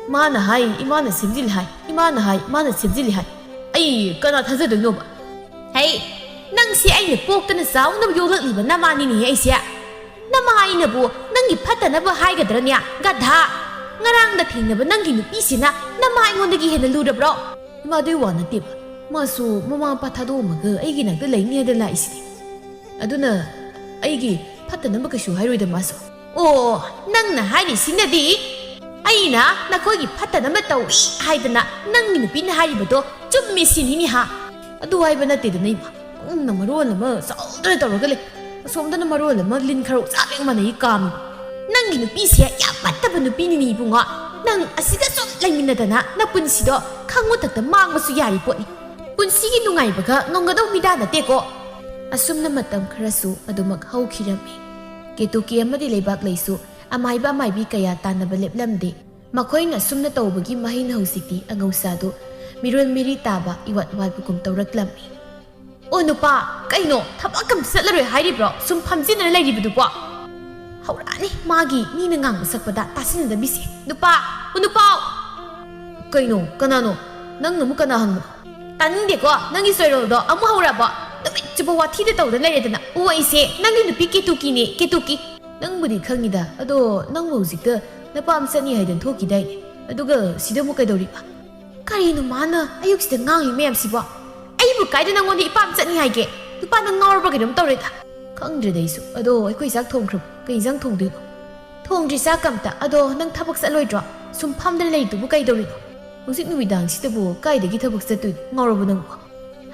ꯃꯥꯅ ꯍꯥꯏ, ꯏꯃꯥꯅ ꯁꯦꯝꯖꯤꯜꯂꯤ ꯍꯥꯏ, ꯏꯃꯥꯅ ꯍꯥꯏ, ꯃꯥꯅ ꯁꯦꯝꯖꯤꯜꯂꯤ ꯍꯥꯏ꯫ ꯑꯩ ꯀꯅꯥ ꯊꯥꯖꯗꯣꯏꯅꯣꯕ? ꯍꯩ, ꯅꯪꯁꯦ ꯑꯩꯅ ꯄꯣꯛꯇꯅ ꯆꯥꯎꯅꯕ ꯌꯣꯛꯂꯛꯂꯤꯕ ꯅꯃꯥꯅꯤꯅꯦꯍꯦ ꯑꯩꯁꯦ꯫ ꯅꯃꯥ ꯑꯩꯅꯕꯨ ꯅꯪꯒꯤ ꯐꯠꯇꯅꯕ ꯍꯥꯏꯒꯗ꯭ꯔꯅꯦ, ꯒꯙꯥ? ꯉꯔꯥꯡꯗ ꯊꯦꯡꯅꯕ ꯅꯪꯒꯤ ꯅꯨꯄꯤꯁꯤꯅ ꯅꯃꯥ ꯑꯩꯉꯣꯟꯗꯒꯤ ꯍꯦꯟꯅ ꯂꯨꯔꯕ꯭ꯔꯣ? ꯏꯃꯥ, ꯑꯗꯨꯏ ꯋꯥ ꯅꯠꯇꯦꯕ꯫ ꯃꯥꯁꯨ ꯃꯃꯥ ꯃꯄꯥ ꯊꯥꯗꯣꯛꯑꯝꯃꯒ ꯑꯩꯒꯤ ꯅꯥꯛꯇ ꯂꯩꯅꯤ ꯍꯥꯏꯗꯅ ꯂꯥꯛꯏꯁꯤꯅꯤ꯫ ꯑꯗꯨꯅ ꯑꯩꯒꯤ ꯐꯠꯇꯅꯕ ꯀꯩꯁꯨ ꯍꯥꯏꯔꯣꯏꯗ ꯃꯥꯁꯨ꯫ ꯑꯣ, ꯅꯪꯅ ꯍꯥꯏꯔꯤꯁꯤꯅꯗꯤ ꯑꯩꯅ ꯅꯈꯣꯏꯒꯤ ꯐꯠꯇꯅꯕ ꯇꯧꯏ ꯍꯥꯏꯗꯅ ꯅꯪꯒꯤ ꯅꯨꯄꯤꯅ ꯍꯥꯏꯔꯤꯕꯗꯣ ꯆꯨꯝꯃꯤ ꯁꯤꯅꯤꯅꯦ ꯍꯥ? ꯑꯗꯨ ꯍꯥꯏꯕ ꯅꯠꯇꯦꯗꯅ ꯏꯃꯥ꯫ ꯅꯪꯅ ꯃꯔꯣꯜ ꯑꯃ ꯆꯥꯎꯗꯅ ꯇꯧꯔꯒ ꯂꯩ, ꯑꯁꯣꯝꯗꯅ ꯃꯔꯣꯜ ꯑꯃ ꯂꯤꯟ ꯈꯔꯥꯎ ꯆꯥꯕꯒ ꯃꯥꯟꯅꯩ ꯀꯥꯝꯃꯤ꯫ ꯅꯪꯒꯤ ꯅꯨꯄꯤꯁꯦ ꯌꯥꯝ ꯐꯠꯇꯕ ꯅꯨꯄꯤꯅꯤꯅꯦ ꯏꯕꯨꯡꯉꯣ꯫ ꯅꯪ ꯑꯁꯤꯒ ꯁꯨꯝ ꯂꯩꯃꯤꯟꯅꯗꯅ ꯅꯄꯨꯟꯁꯤꯗꯣ ꯈꯪ ꯃꯊꯛꯇ ꯃꯥꯡꯕꯁꯨ ꯌꯥꯔꯤ ꯄꯣꯠꯅꯤ꯫ ꯄꯨꯟꯁꯤꯒꯤ ꯅꯨꯡꯉꯥꯏꯕꯒ ꯉꯝꯒꯗꯧ ꯃꯤꯗꯥ ꯅꯠꯇꯦꯀꯣ꯫ ꯑꯁꯨꯝꯅ ꯃꯇꯝ ꯈꯔꯁꯨ ꯑꯗꯨꯃꯛ ꯍꯧꯈꯤꯔꯝꯃꯤ꯫ ꯀꯦꯇꯨꯀꯤ ꯑꯃꯗꯤ ꯂꯩꯕꯥꯛꯂꯩꯁꯨ ꯑꯃꯥꯏꯕ ꯑꯃꯥꯏꯕꯤ ꯀꯌꯥ ꯇꯥꯟꯅꯕ ꯂꯦꯞꯂꯝꯗꯦ꯫ ꯃꯈꯣꯏꯅ ꯑꯁꯨꯝꯅ ꯇꯧꯕꯒꯤ ꯃꯍꯩꯅ ꯍꯧꯖꯤꯛꯇꯤ ꯑꯉꯧꯁꯥꯗꯨ ꯃꯤꯔꯣꯜ ꯃꯤꯔꯤ ꯇꯥꯕ ꯏꯋꯥꯠ ꯋꯥꯠꯄꯒꯨꯝ ꯇꯧꯔꯛꯂꯝꯃꯤ꯫ "ꯑꯣ ꯅꯨꯄꯥ, ꯀꯩꯅꯣ ꯊꯕꯛ ꯑꯃ ꯆꯠꯂꯔꯣꯏ ꯍꯥꯏꯔꯤꯕ꯭ꯔꯣ? ꯁꯨꯝ ꯐꯝꯖꯤꯟꯗꯅ ꯂꯩꯔꯤꯕꯗꯨꯕꯣ?" ꯍꯧꯔꯛꯑꯅꯤ ꯃꯥꯒꯤ ꯃꯤꯅ ꯉꯥꯡꯕ ꯁꯛꯄꯗ ꯇꯥꯁꯤꯟꯅꯗꯕꯤꯁꯦ꯫ "ꯅꯨꯄꯥ, ꯑꯣ ꯅꯨꯄꯥ!" "ꯀꯩꯅꯣ? ꯀꯅꯥꯅꯣ? ꯅꯪꯅ ꯑꯃꯨꯛ ꯀꯅꯥ ꯍꯪꯕꯅꯣ?" "ꯇꯥꯅꯤꯡꯗꯦꯀꯣ, ꯅꯪꯒꯤ ꯆꯣꯏꯔꯣꯜꯗꯣ ꯑꯃꯨꯛ ꯍꯧꯔꯛꯑꯕꯣ? ꯅꯨꯃꯤꯠ ꯆꯨꯞꯄ ꯋꯥꯊꯤꯗ ꯇꯧꯗꯅ ꯂꯩꯔꯦꯗꯅ꯫ ꯑꯣ, ꯑꯩꯁꯦ ꯅꯪꯒꯤ ꯅꯨꯄꯤ ꯀꯦꯇꯨꯀꯤꯅꯦ, ꯀꯦꯇꯨꯀꯤ꯫ ꯅꯪꯕꯨꯗꯤ ꯈꯪꯉꯤꯗ, ꯑꯗꯣ ꯅꯪꯕꯨ ꯍꯧꯖꯤꯛꯇ ꯅꯄꯥꯝ ꯆꯠꯅꯤ ꯍꯥꯏꯗꯅ ꯊꯣꯛꯈꯤꯗꯥꯏꯅꯦ? ꯑꯗꯨꯒ ꯁꯤꯗ ꯑꯃꯨꯛ ꯀꯩꯗꯧꯔꯤꯕ?" "ꯀꯔꯤꯅꯣ ꯃꯥꯅ ꯑꯌꯨꯛꯁꯤꯗ ꯉꯥꯡꯉꯤ ꯃꯌꯥꯝꯁꯤꯕꯣ? ꯑꯩꯕꯨ ꯀꯥꯏꯗ ꯅꯪꯉꯣꯟꯗ ꯏꯄꯥꯝ ꯆꯠꯅꯤ ꯍꯥꯏꯒꯦ? ꯅꯨꯄꯥ ꯅꯪ ꯉꯥꯎꯔꯕ꯭ꯔꯥ ꯀꯩꯅꯣꯝ ꯇꯧꯔꯦꯗ꯫ ꯈꯪꯗ꯭ꯔꯦꯗ ꯑꯩꯁꯨ꯫ ꯑꯗꯣ ꯑꯩꯈꯣꯏ ꯆꯥꯛ ꯊꯣꯡꯈ꯭ꯔꯕꯣ? ꯀꯩ ꯏꯟꯖꯥꯡ ꯊꯣꯡꯗꯣꯏꯅꯣ?" "ꯊꯣꯡꯗ꯭ꯔꯤ ꯆꯥꯛꯀ ꯑꯝꯇ꯫ ꯑꯗꯣ ꯅꯪ ꯊꯕꯛ ꯆꯠꯂꯣꯏꯗ꯭ꯔꯣ? ꯁꯨꯝ ꯐꯝꯗꯅ ꯂꯩꯔꯤꯗꯨꯕꯨ ꯀꯩꯗꯧꯔꯤꯅꯣ? ꯍꯧꯖꯤꯛ ꯅꯨꯃꯤꯗꯥꯡꯁꯤꯗꯕꯨ ꯀꯥꯏꯗꯒꯤ ꯊꯕꯛ ꯆꯠꯇꯣꯏꯅꯣ? ꯉꯥꯎꯔꯕꯣ ꯅꯪꯕꯨ?"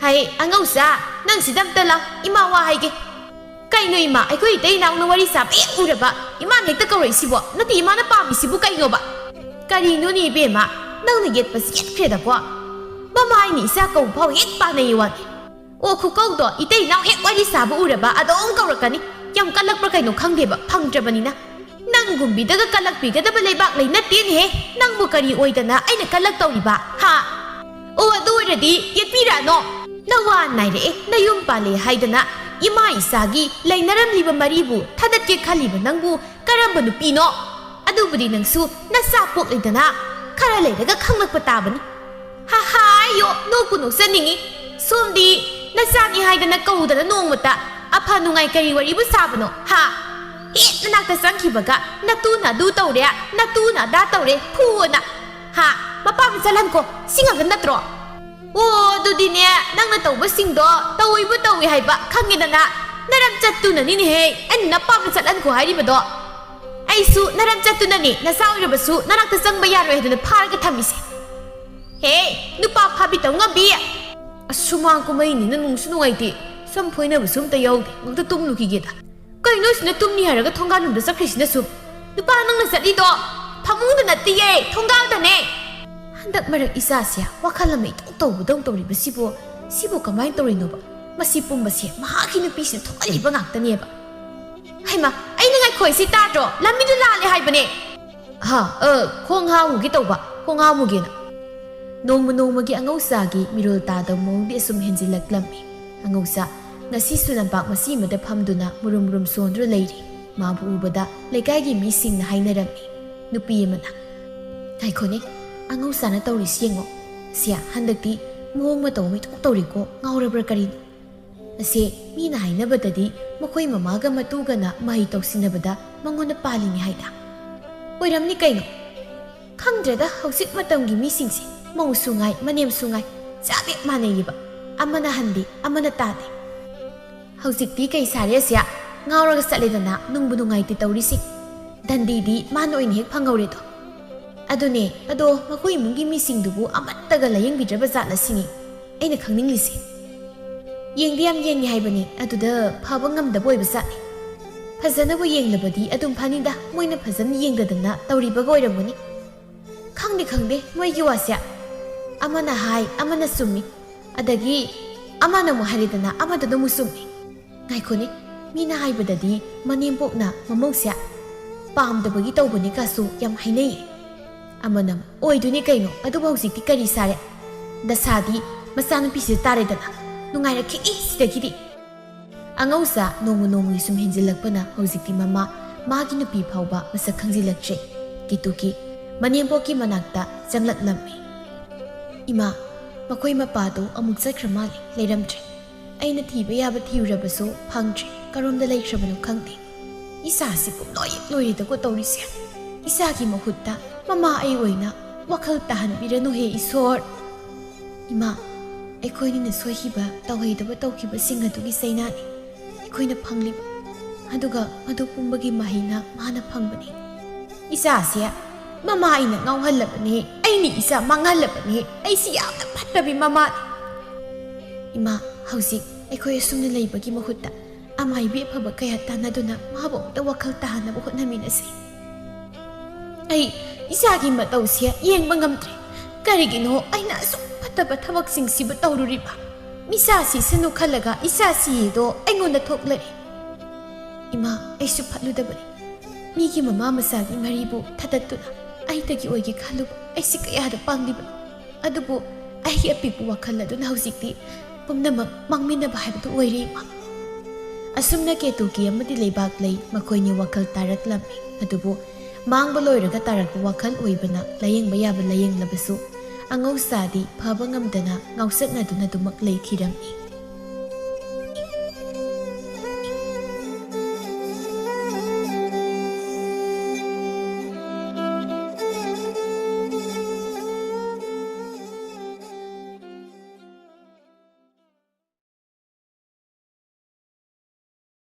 "ꯍꯥꯏ, ꯑꯉꯧꯁꯥ, ꯅꯪ ꯁꯤꯗ ꯑꯝꯇ ꯂꯥꯎ꯫ ꯏꯃꯥ ꯋꯥ ꯍꯥꯏꯒꯦ꯫" "ꯀꯩꯅꯣ ꯏꯃꯥ? ꯑꯩꯈꯣꯏ ꯏꯇꯩ ꯏꯅꯥꯎꯅ ꯋꯥꯔꯤ ꯁꯥꯕ ꯍꯦꯛ ꯎꯔꯕ ꯏꯃꯥꯅ ꯍꯦꯛꯇ ꯀꯧꯔꯛꯏꯁꯤꯕꯣ? ꯅꯠꯇꯦ, ꯏꯃꯥꯅ ꯄꯥꯝꯃꯤꯁꯤꯕꯨ ꯀꯩꯅꯣꯕ?" "ꯀꯔꯤꯅꯣꯅꯦ ꯏꯕꯦꯝꯃ, ꯅꯪꯅ ꯌꯦꯠꯄꯁꯤ ꯌꯦꯠꯈ꯭ꯔꯦꯗꯀꯣ꯫ ꯃꯃꯥ ꯑꯩꯅ ꯏꯆꯥ ꯀꯧꯕ ꯐꯥꯎ ꯍꯦꯛ ꯄꯥꯅꯩ ꯋꯥꯅꯤ꯫ ꯑꯣ, ꯈꯨꯀꯧꯗꯣ ꯏꯇꯩ ꯏꯅꯥꯎ ꯍꯦꯛ ꯋꯥꯔꯤ ꯁꯥꯕ ꯎꯔꯕ ꯑꯗꯨꯝ ꯀꯧꯔꯛꯀꯅꯤ꯫ ꯌꯥꯝ ꯀꯜꯂꯛꯄ꯭ꯔꯥ ꯀꯩꯅꯣ ꯈꯪꯗꯦꯕ, ꯐꯪꯗ꯭ꯔꯕꯅꯤꯅ꯫" "ꯅꯪꯒꯨꯝꯕꯤꯗꯒ ꯀꯜꯂꯛꯄꯤꯒꯗꯕ ꯂꯩꯕꯥꯛ ꯂꯩ ꯅꯠꯇꯦꯅꯦꯍꯦ꯫ ꯅꯪꯕꯨ ꯀꯔꯤ ꯑꯣꯏꯗꯅ ꯑꯩꯅ ꯀꯜꯂꯛꯇꯧꯔꯤꯕ, ꯍꯥ?" "ꯑꯣ, ꯑꯗꯨ ꯑꯣꯏꯔꯗꯤ ꯌꯦꯠꯄꯤꯔꯛꯑꯅꯣ꯫ ꯅꯋꯥ ꯅꯥꯏꯔꯛꯑꯦ, ꯅꯌꯨꯝ ꯄꯥꯜꯂꯦ ꯍꯥꯏꯗꯅ ꯏꯃꯥ ꯏꯆꯥꯒꯤ ꯂꯩꯅꯔꯝꯂꯤꯕ ꯃꯔꯤꯕꯨ ꯊꯥꯗꯠꯀꯦ ꯈꯜꯂꯤꯕ ꯅꯪꯕꯨ ꯀꯔꯝꯕ ꯅꯨꯄꯤꯅꯣ? ꯑꯗꯨꯕꯨꯗꯤ ꯅꯪꯁꯨ ꯅꯆꯥ ꯄꯣꯛꯂꯤꯗꯅ, ꯈꯔ ꯂꯩꯔꯒ ꯈꯪꯂꯛꯄ ꯇꯥꯕꯅꯤ꯫" "ꯍꯥ ꯍꯥ, ꯑꯌꯣ, ꯅꯣꯛꯄꯨ ꯅꯣꯛꯆꯅꯤꯡꯉꯤ꯫ ꯁꯣꯝꯗꯤ ꯅꯆꯥꯅꯤ ꯍꯥꯏꯗꯅ ꯀꯧꯗꯅ ꯅꯣꯡꯃꯇ ꯑꯐ ꯅꯨꯡꯉꯥꯏ ꯀꯔꯤ ꯋꯥꯔꯤꯕꯨ ꯁꯥꯕꯅꯣ, ꯍꯥ? ꯍꯦꯛ ꯅꯅꯥꯛꯇ ꯆꯪꯈꯤꯕꯒ ꯅꯇꯨꯅ ꯑꯗꯨ ꯇꯧꯔꯦ, ꯅꯇꯨꯅ ꯑꯗꯥ ꯇꯧꯔꯦ, ꯐꯨꯑꯣꯅ, ꯍꯥ? ꯃꯄꯥꯝꯗ ꯆꯠꯍꯟꯈꯣ, ꯁꯤ ꯉꯥꯛꯇ ꯅꯠꯇ꯭ꯔꯣ? ꯑꯣ, ꯑꯗꯨꯗꯤꯅꯦ, ꯅꯪꯅ ꯇꯧꯕꯁꯤꯡꯗꯣ ꯇꯧꯏꯕꯨ ꯇꯧꯏ ꯍꯥꯏꯕ ꯈꯪꯉꯦꯗꯅ, ꯅꯔꯝ ꯆꯠꯇꯨꯅꯅꯤꯅꯦꯍꯦ ꯑꯩꯅ ꯅꯄꯥꯝꯗ ꯆꯠꯍꯟꯈꯣ ꯍꯥꯏꯔꯤꯕꯗꯣ꯫ ꯑꯩꯁꯨ ꯅꯔꯝ ꯆꯠꯇꯨꯅꯅꯤ ꯅꯆꯥ ꯑꯣꯏꯔꯕꯁꯨ ꯅꯅꯥꯛꯇ ꯆꯪꯕ ꯌꯥꯔꯣꯏ ꯍꯥꯏꯗꯅ ꯐꯥꯔꯒ ꯊꯝꯃꯤꯁꯦ꯫ ꯍꯦ, ꯅꯨꯄꯥ ꯐꯥꯕꯤ ꯇꯧꯉꯝꯕꯤ! ꯑꯁ, ꯁꯨꯃꯥꯡ ꯀꯨꯝꯍꯩꯅꯤꯅ ꯅꯨꯡꯁꯨ ꯅꯨꯡꯉꯥꯏꯇꯦ꯫ ꯁꯝ ꯐꯣꯏꯅꯕꯁꯨ ꯑꯝꯇ ꯌꯥꯎꯗꯦ꯫ ꯉꯛꯇ ꯇꯨꯝꯂꯨꯈꯤꯒꯦꯗ꯫ ꯀꯩꯅꯣ ꯁꯤꯅ ꯇꯨꯝꯅꯤ ꯍꯥꯏꯔꯒ ꯊꯣꯡꯒꯥꯜꯂꯣꯝꯗ ꯆꯠꯈ꯭ꯔꯤꯁꯤꯅ ꯁꯨꯝ? ꯅꯨꯄꯥ ꯅꯪꯅ ꯆꯠꯂꯤꯗꯣ ꯐꯃꯨꯡꯗ ꯅꯠꯇꯤꯌꯦ, ꯊꯣꯡꯒꯥꯜꯗꯅꯦ꯫ ꯍꯟꯗꯛ ꯃꯔꯛ ꯏꯆꯥꯁꯦ ꯋꯥꯈꯜ ꯑꯃ ꯏꯇꯧ ꯇꯧꯕꯗꯧ ꯇꯧꯔꯤꯕꯁꯤꯕꯨ, ꯁꯤꯕꯨ ꯀꯃꯥꯏꯅ ꯇꯧꯔꯤꯅꯣꯕ? ꯃꯁꯤ ꯄꯨꯝꯕꯁꯦ ꯃꯍꯥꯛꯀꯤ ꯅꯨꯄꯤꯁꯤꯅ ꯊꯣꯛꯍꯜꯂꯤꯕ ꯉꯥꯛꯇꯅꯦꯕ꯫ ꯍꯩꯃꯥ, ꯑꯩꯅ ꯉꯥꯏꯈꯣꯏꯁꯤ ꯇꯥꯗ꯭ꯔꯣ? ꯂꯝꯕꯤꯗꯨ ꯂꯥꯜꯂꯦ ꯍꯥꯏꯕꯅꯦ꯫ ꯍꯥ, ꯑ, ꯈꯣꯡ ꯍꯥꯝꯃꯨꯒꯦ ꯇꯧꯕ, ꯈꯣꯡ ꯍꯥꯝꯃꯨꯒꯦꯅ꯫ ꯅꯣꯡꯃ ꯅꯣꯡꯃꯒꯤ ꯑꯉꯧꯆꯥꯒꯤ ꯃꯤꯔꯣꯜ ꯇꯥꯗꯕ ꯃꯑꯣꯡꯗꯤ ꯑꯁꯨꯝ ꯍꯦꯟꯖꯤꯜꯂꯛꯂꯝꯃꯤ꯫ ꯑꯉꯧꯆꯥ ꯉꯁꯤꯁꯨ ꯂꯝꯄꯥꯛ ꯃꯆꯤ ꯑꯃꯗ ꯐꯝꯗꯨꯅ ꯃꯨꯔꯨꯝ ꯃꯨꯔꯨꯝ ꯁꯣꯟꯗꯨꯅ ꯂꯩꯔꯤ꯫ ꯃꯥꯕꯨ ꯎꯕꯗ ꯂꯩꯀꯥꯏꯒꯤ ꯃꯤꯁꯤꯡꯅ ꯍꯥꯏꯅꯔꯝꯃꯤ꯫ ꯅꯨꯄꯤ ꯑꯃꯅ, "ꯉꯥꯏꯈꯣꯅꯦ, ꯑꯉꯧꯆꯥꯅ ꯇꯧꯔꯤꯁꯤ ꯌꯦꯡꯉꯣ꯫ ꯁꯤꯌꯥ, ꯍꯟꯗꯛꯇꯤ ꯃꯑꯣꯡ ꯃꯇꯧ ꯑꯃ ꯏꯇꯧ ꯇꯧꯔꯤꯀꯣ, ꯉꯥꯎꯔꯕ꯭ꯔꯥ ꯀꯔꯤꯅꯣ?" ꯑꯁꯦ, ꯃꯤꯅ ꯍꯥꯏꯅꯕꯗꯗꯤ ꯃꯈꯣꯏ ꯃꯃꯥꯒ ꯃꯇꯨꯒꯅ ꯃꯍꯩ ꯇꯧꯁꯤꯟꯅꯕꯗ ꯃꯉꯣꯟꯗ ꯄꯥꯜꯂꯤꯅꯤ ꯍꯥꯏꯗ꯫ ꯑꯣꯏꯔꯝꯅꯤ ꯀꯩꯅꯣ? ꯈꯪꯗ꯭ꯔꯦꯗ, ꯍꯧꯖꯤꯛ ꯃꯇꯝꯒꯤ ꯃꯤꯁꯤꯡꯁꯦ ꯃꯧꯁꯨ ꯉꯥꯏ, ꯃꯅꯦꯝꯁꯨ ꯉꯥꯏ, ꯆꯞ ꯍꯦꯛ ꯃꯥꯟꯅꯩꯌꯦꯕ꯫ ꯑꯃꯅ ꯍꯟꯗꯦ, ꯑꯃꯅ ꯇꯥꯗꯦ꯫ ꯍꯧꯖꯤꯛꯇꯤ ꯀꯩ ꯁꯥꯔꯦ ꯑꯁꯦ? ꯉꯥꯎꯔꯒ ꯆꯠꯂꯦꯗꯅ, ꯅꯨꯡꯕꯨ ꯅꯨꯡꯉꯥꯏꯇꯦ ꯇꯧꯔꯤꯁꯦ꯫ ꯗꯟꯗꯤꯗꯤ ꯃꯥꯅ ꯑꯣꯏꯅ ꯍꯦꯛ ꯐꯪꯍꯧꯔꯦꯗꯣ꯫ ꯑꯗꯨꯅꯦ, ꯑꯗꯣ ꯃꯈꯣꯏ ꯏꯃꯨꯡꯒꯤ ꯃꯤꯁꯤꯡꯗꯨꯕꯨ ꯑꯃꯠꯇꯒ ꯂꯥꯌꯦꯡꯕꯤꯗ꯭ꯔꯕ ꯖꯥꯠꯂ ꯁꯤꯅꯤ ꯑꯩꯅ ꯈꯪꯅꯤꯡꯂꯤꯁꯦ꯫ ꯌꯦꯡꯗꯤ ꯌꯥꯝ ꯌꯦꯡꯉꯤ ꯍꯥꯏꯕꯅꯤ, ꯑꯗꯨꯗ ꯐꯕ ꯉꯝꯗꯕ ꯑꯣꯏꯕ ꯖꯥꯠꯅꯤ꯫ ꯐꯖꯅꯕꯨ ꯌꯦꯡꯂꯕꯗꯤ ꯑꯗꯨꯝ ꯐꯅꯤꯗ, ꯃꯣꯏꯅ ꯐꯖꯅ ꯌꯦꯡꯗꯗꯅ ꯇꯧꯔꯤꯕꯒ ꯑꯣꯏꯔꯝꯒꯅꯤ꯫ ꯈꯪꯗꯦ ꯈꯪꯗꯦ, ꯃꯣꯏꯒꯤ ꯋꯥꯁꯦ꯫ ꯑꯃꯅ ꯍꯥꯏ, ꯑꯃꯅ ꯆꯨꯝꯃꯤ, ꯑꯗꯒꯤ ꯑꯃꯅ ꯑꯃꯨꯛ ꯍꯥꯏꯔꯦꯗꯅ, ꯑꯃꯗꯨꯅ ꯑꯃꯨꯛ ꯆꯨꯝꯃꯤ꯫ ꯉꯥꯏꯈꯣꯅꯦ, ꯃꯤꯅ ꯍꯥꯏꯕꯗꯗꯤ ꯃꯅꯦꯝꯄꯣꯛꯅ ꯃꯃꯧꯁꯦ ꯄꯥꯝꯗꯕꯒꯤ ꯇꯧꯕꯅꯤ ꯀꯥꯁꯨ ꯌꯥꯝ ꯍꯥꯏꯅꯩꯌꯦ꯫ ꯑꯃꯅ ꯑꯃꯨꯛ, "ꯑꯣꯏꯗꯣꯏꯅꯤ ꯀꯩꯅꯣ, ꯑꯗꯨꯕꯨ ꯍꯧꯖꯤꯛꯇꯤ ꯀꯔꯤ ꯁꯥꯔꯦ? ꯗꯁꯥꯗꯤ ꯃꯆꯥꯅꯨꯄꯤꯁꯤꯗ ꯇꯥꯔꯦꯗꯅ, ꯅꯨꯡꯉꯥꯏꯔꯛꯈꯤꯅꯤ ꯁꯤꯗꯒꯤꯗꯤ"꯫ ꯑꯉꯧꯆꯥ ꯅꯣꯡꯃ ꯅꯣꯡꯃꯒꯤ ꯁꯨꯝ ꯍꯦꯟꯖꯤꯜꯂꯛꯄꯅ ꯍꯧꯖꯤꯛꯇꯤ ꯃꯃꯥ, ꯃꯥꯒꯤ ꯅꯨꯄꯤ ꯐꯥꯎꯕ ꯃꯁꯛ ꯈꯪꯖꯤꯜꯂꯛꯇ꯭ꯔꯦ꯫ ꯀꯦꯇꯨꯀꯤ ꯃꯅꯦꯝꯄꯣꯛꯀꯤ ꯃꯅꯥꯛꯇ ꯆꯪꯂꯛꯂꯝꯃꯤ꯫ "ꯏꯃꯥ, ꯃꯈꯣꯏ ꯃꯄꯥꯗꯣ ꯑꯃꯨꯛ ꯆꯠꯈ꯭ꯔ ꯃꯥꯜꯂꯦ, ꯂꯩꯔꯝꯗ꯭ꯔꯦ"꯫ ꯑꯩꯅ ꯊꯤꯕ ꯌꯥꯕ ꯊꯤꯔꯨꯔꯕꯁꯨ ꯐꯪꯗ꯭ꯔꯦ꯫ ꯀꯔꯣꯝꯗ ꯂꯩꯈ꯭ꯔꯕꯅꯣ ꯈꯪꯗꯦ꯫ ꯏꯆꯥꯁꯤ ꯄꯨꯝꯂꯣꯏ ꯂꯣꯏꯔꯦꯗꯀꯣ ꯇꯧꯔꯤꯁꯦ꯫ ꯏꯆꯥꯒꯤ ꯃꯍꯨꯠꯇ ꯃꯃꯥ ꯑꯩ ꯑꯣꯏꯅ ꯋꯥꯈꯜ ꯇꯥꯍꯟꯕꯤꯔꯅꯨꯍꯦ ꯏꯁꯣꯔ꯫ ꯏꯃꯥ, ꯑꯩꯈꯣꯏꯅꯤꯅ ꯁꯣꯏꯈꯤꯕ, ꯇꯧꯍꯩꯗꯕ ꯇꯧꯈꯤꯕꯁꯤꯡ ꯑꯗꯨꯒꯤ ꯆꯩꯅꯥꯅꯤ ꯑꯩꯈꯣꯏꯅ ꯐꯪꯂꯤꯕ꯫ ꯑꯗꯨꯒ ꯃꯗꯨ ꯄꯨꯝꯕꯒꯤ ꯃꯍꯩꯅ ꯃꯥꯅ ꯐꯪꯕꯅꯤ꯫ ꯏꯆꯥꯁꯦ ꯃꯃꯥ ꯑꯩꯅ ꯉꯥꯎꯍꯜꯂꯕꯅꯤ, ꯑꯩꯅ ꯏꯆꯥ ꯃꯥꯡꯍꯜꯂꯕꯅꯤ, ꯑꯩꯁꯤ ꯌꯥꯝꯅ ꯐꯠꯇꯕꯤ ꯃꯃꯥꯅꯤ꯫ ꯏꯃꯥ, ꯍꯧꯖꯤꯛ ꯑꯩꯈꯣꯏ ꯑꯁꯨꯝꯅ ꯂꯩꯕꯒꯤ ꯃꯍꯨꯠꯇ ꯑꯃꯥꯏꯕꯤ ꯑꯐꯕ ꯀꯌꯥ ꯇꯥꯟꯅꯗꯨꯅ ꯃꯥꯕꯨ ꯑꯃꯨꯛꯇ ꯋꯥꯈꯜ ꯇꯥꯍꯟꯅꯕ ꯍꯣꯠꯅꯃꯤꯟꯅꯁꯤ꯫ ꯑꯩ ꯏꯆꯥꯒꯤ ꯃꯇꯧꯁꯦ ꯌꯦꯡꯕ ꯉꯝꯗ꯭ꯔꯦ꯫ ꯀꯔꯤꯒꯤꯅꯣ ꯑꯩꯅ ꯑꯁꯨꯛ ꯐꯠꯇꯕ ꯊꯕꯛꯁꯤꯡꯁꯤꯕꯨ ꯇꯧꯔꯨꯔꯤꯕ? ꯃꯤꯆꯥ ꯁꯤꯁꯅꯨ ꯈꯜꯂꯒ ꯏꯆꯥ ꯁꯤꯌꯦꯗꯣ ꯑꯩꯉꯣꯟꯗ ꯊꯣꯛꯂꯛꯏ꯫ ꯏꯃꯥ, ꯑꯩꯁꯨ ꯐꯠꯂꯨꯗꯕꯅꯤ꯫ ꯃꯤꯒꯤ ꯃꯃꯥ ꯃꯆꯥꯒꯤ ꯃꯔꯤꯕꯨ ꯊꯗꯠꯇꯨꯅ ꯑꯩꯇꯒꯤ ꯑꯣꯏꯒꯦ ꯈꯜꯂꯨꯕ ꯑꯩꯁꯤ ꯀꯌꯥꯗ ꯄꯥꯡꯂꯤꯕꯅꯣ꯫ ꯑꯗꯨꯕꯨ ꯑꯩꯒꯤ ꯑꯄꯤꯛꯄ ꯋꯥꯈꯜ ꯑꯗꯨꯅ ꯍꯧꯖꯤꯛꯇꯤ ꯄꯨꯝꯅꯃꯛ ꯃꯥꯡꯃꯤꯟꯅꯕ ꯍꯥꯏꯕꯗꯨ ꯑꯣꯏꯔꯦ, ꯏꯃꯥ꯫ ꯑꯁꯨꯝꯅ ꯀꯦꯇꯨꯀꯤ ꯑꯃꯗꯤ ꯂꯩꯕꯥꯛ ꯂꯩ ꯃꯈꯣꯏꯅꯤ ꯋꯥꯈꯜ ꯇꯥꯔꯛꯂꯝꯃꯤ꯫ ꯑꯗꯨꯕꯨ ꯃꯥꯡꯕ ꯂꯣꯏꯔꯒ ꯇꯥꯔꯛꯄ ꯋꯥꯈꯜ ꯑꯣꯏꯕꯅ ꯂꯥꯌꯦꯡꯕ ꯌꯥꯕ ꯂꯥꯌꯦꯡꯂꯕꯁꯨ ꯑꯉꯧꯁꯥꯗꯤ ꯐꯕ ꯉꯝꯗꯅ ꯉꯥꯎꯆꯠꯅꯗꯨꯅ ꯑꯗꯨꯃꯛ ꯂꯩꯈꯤꯔꯝꯃꯤ꯫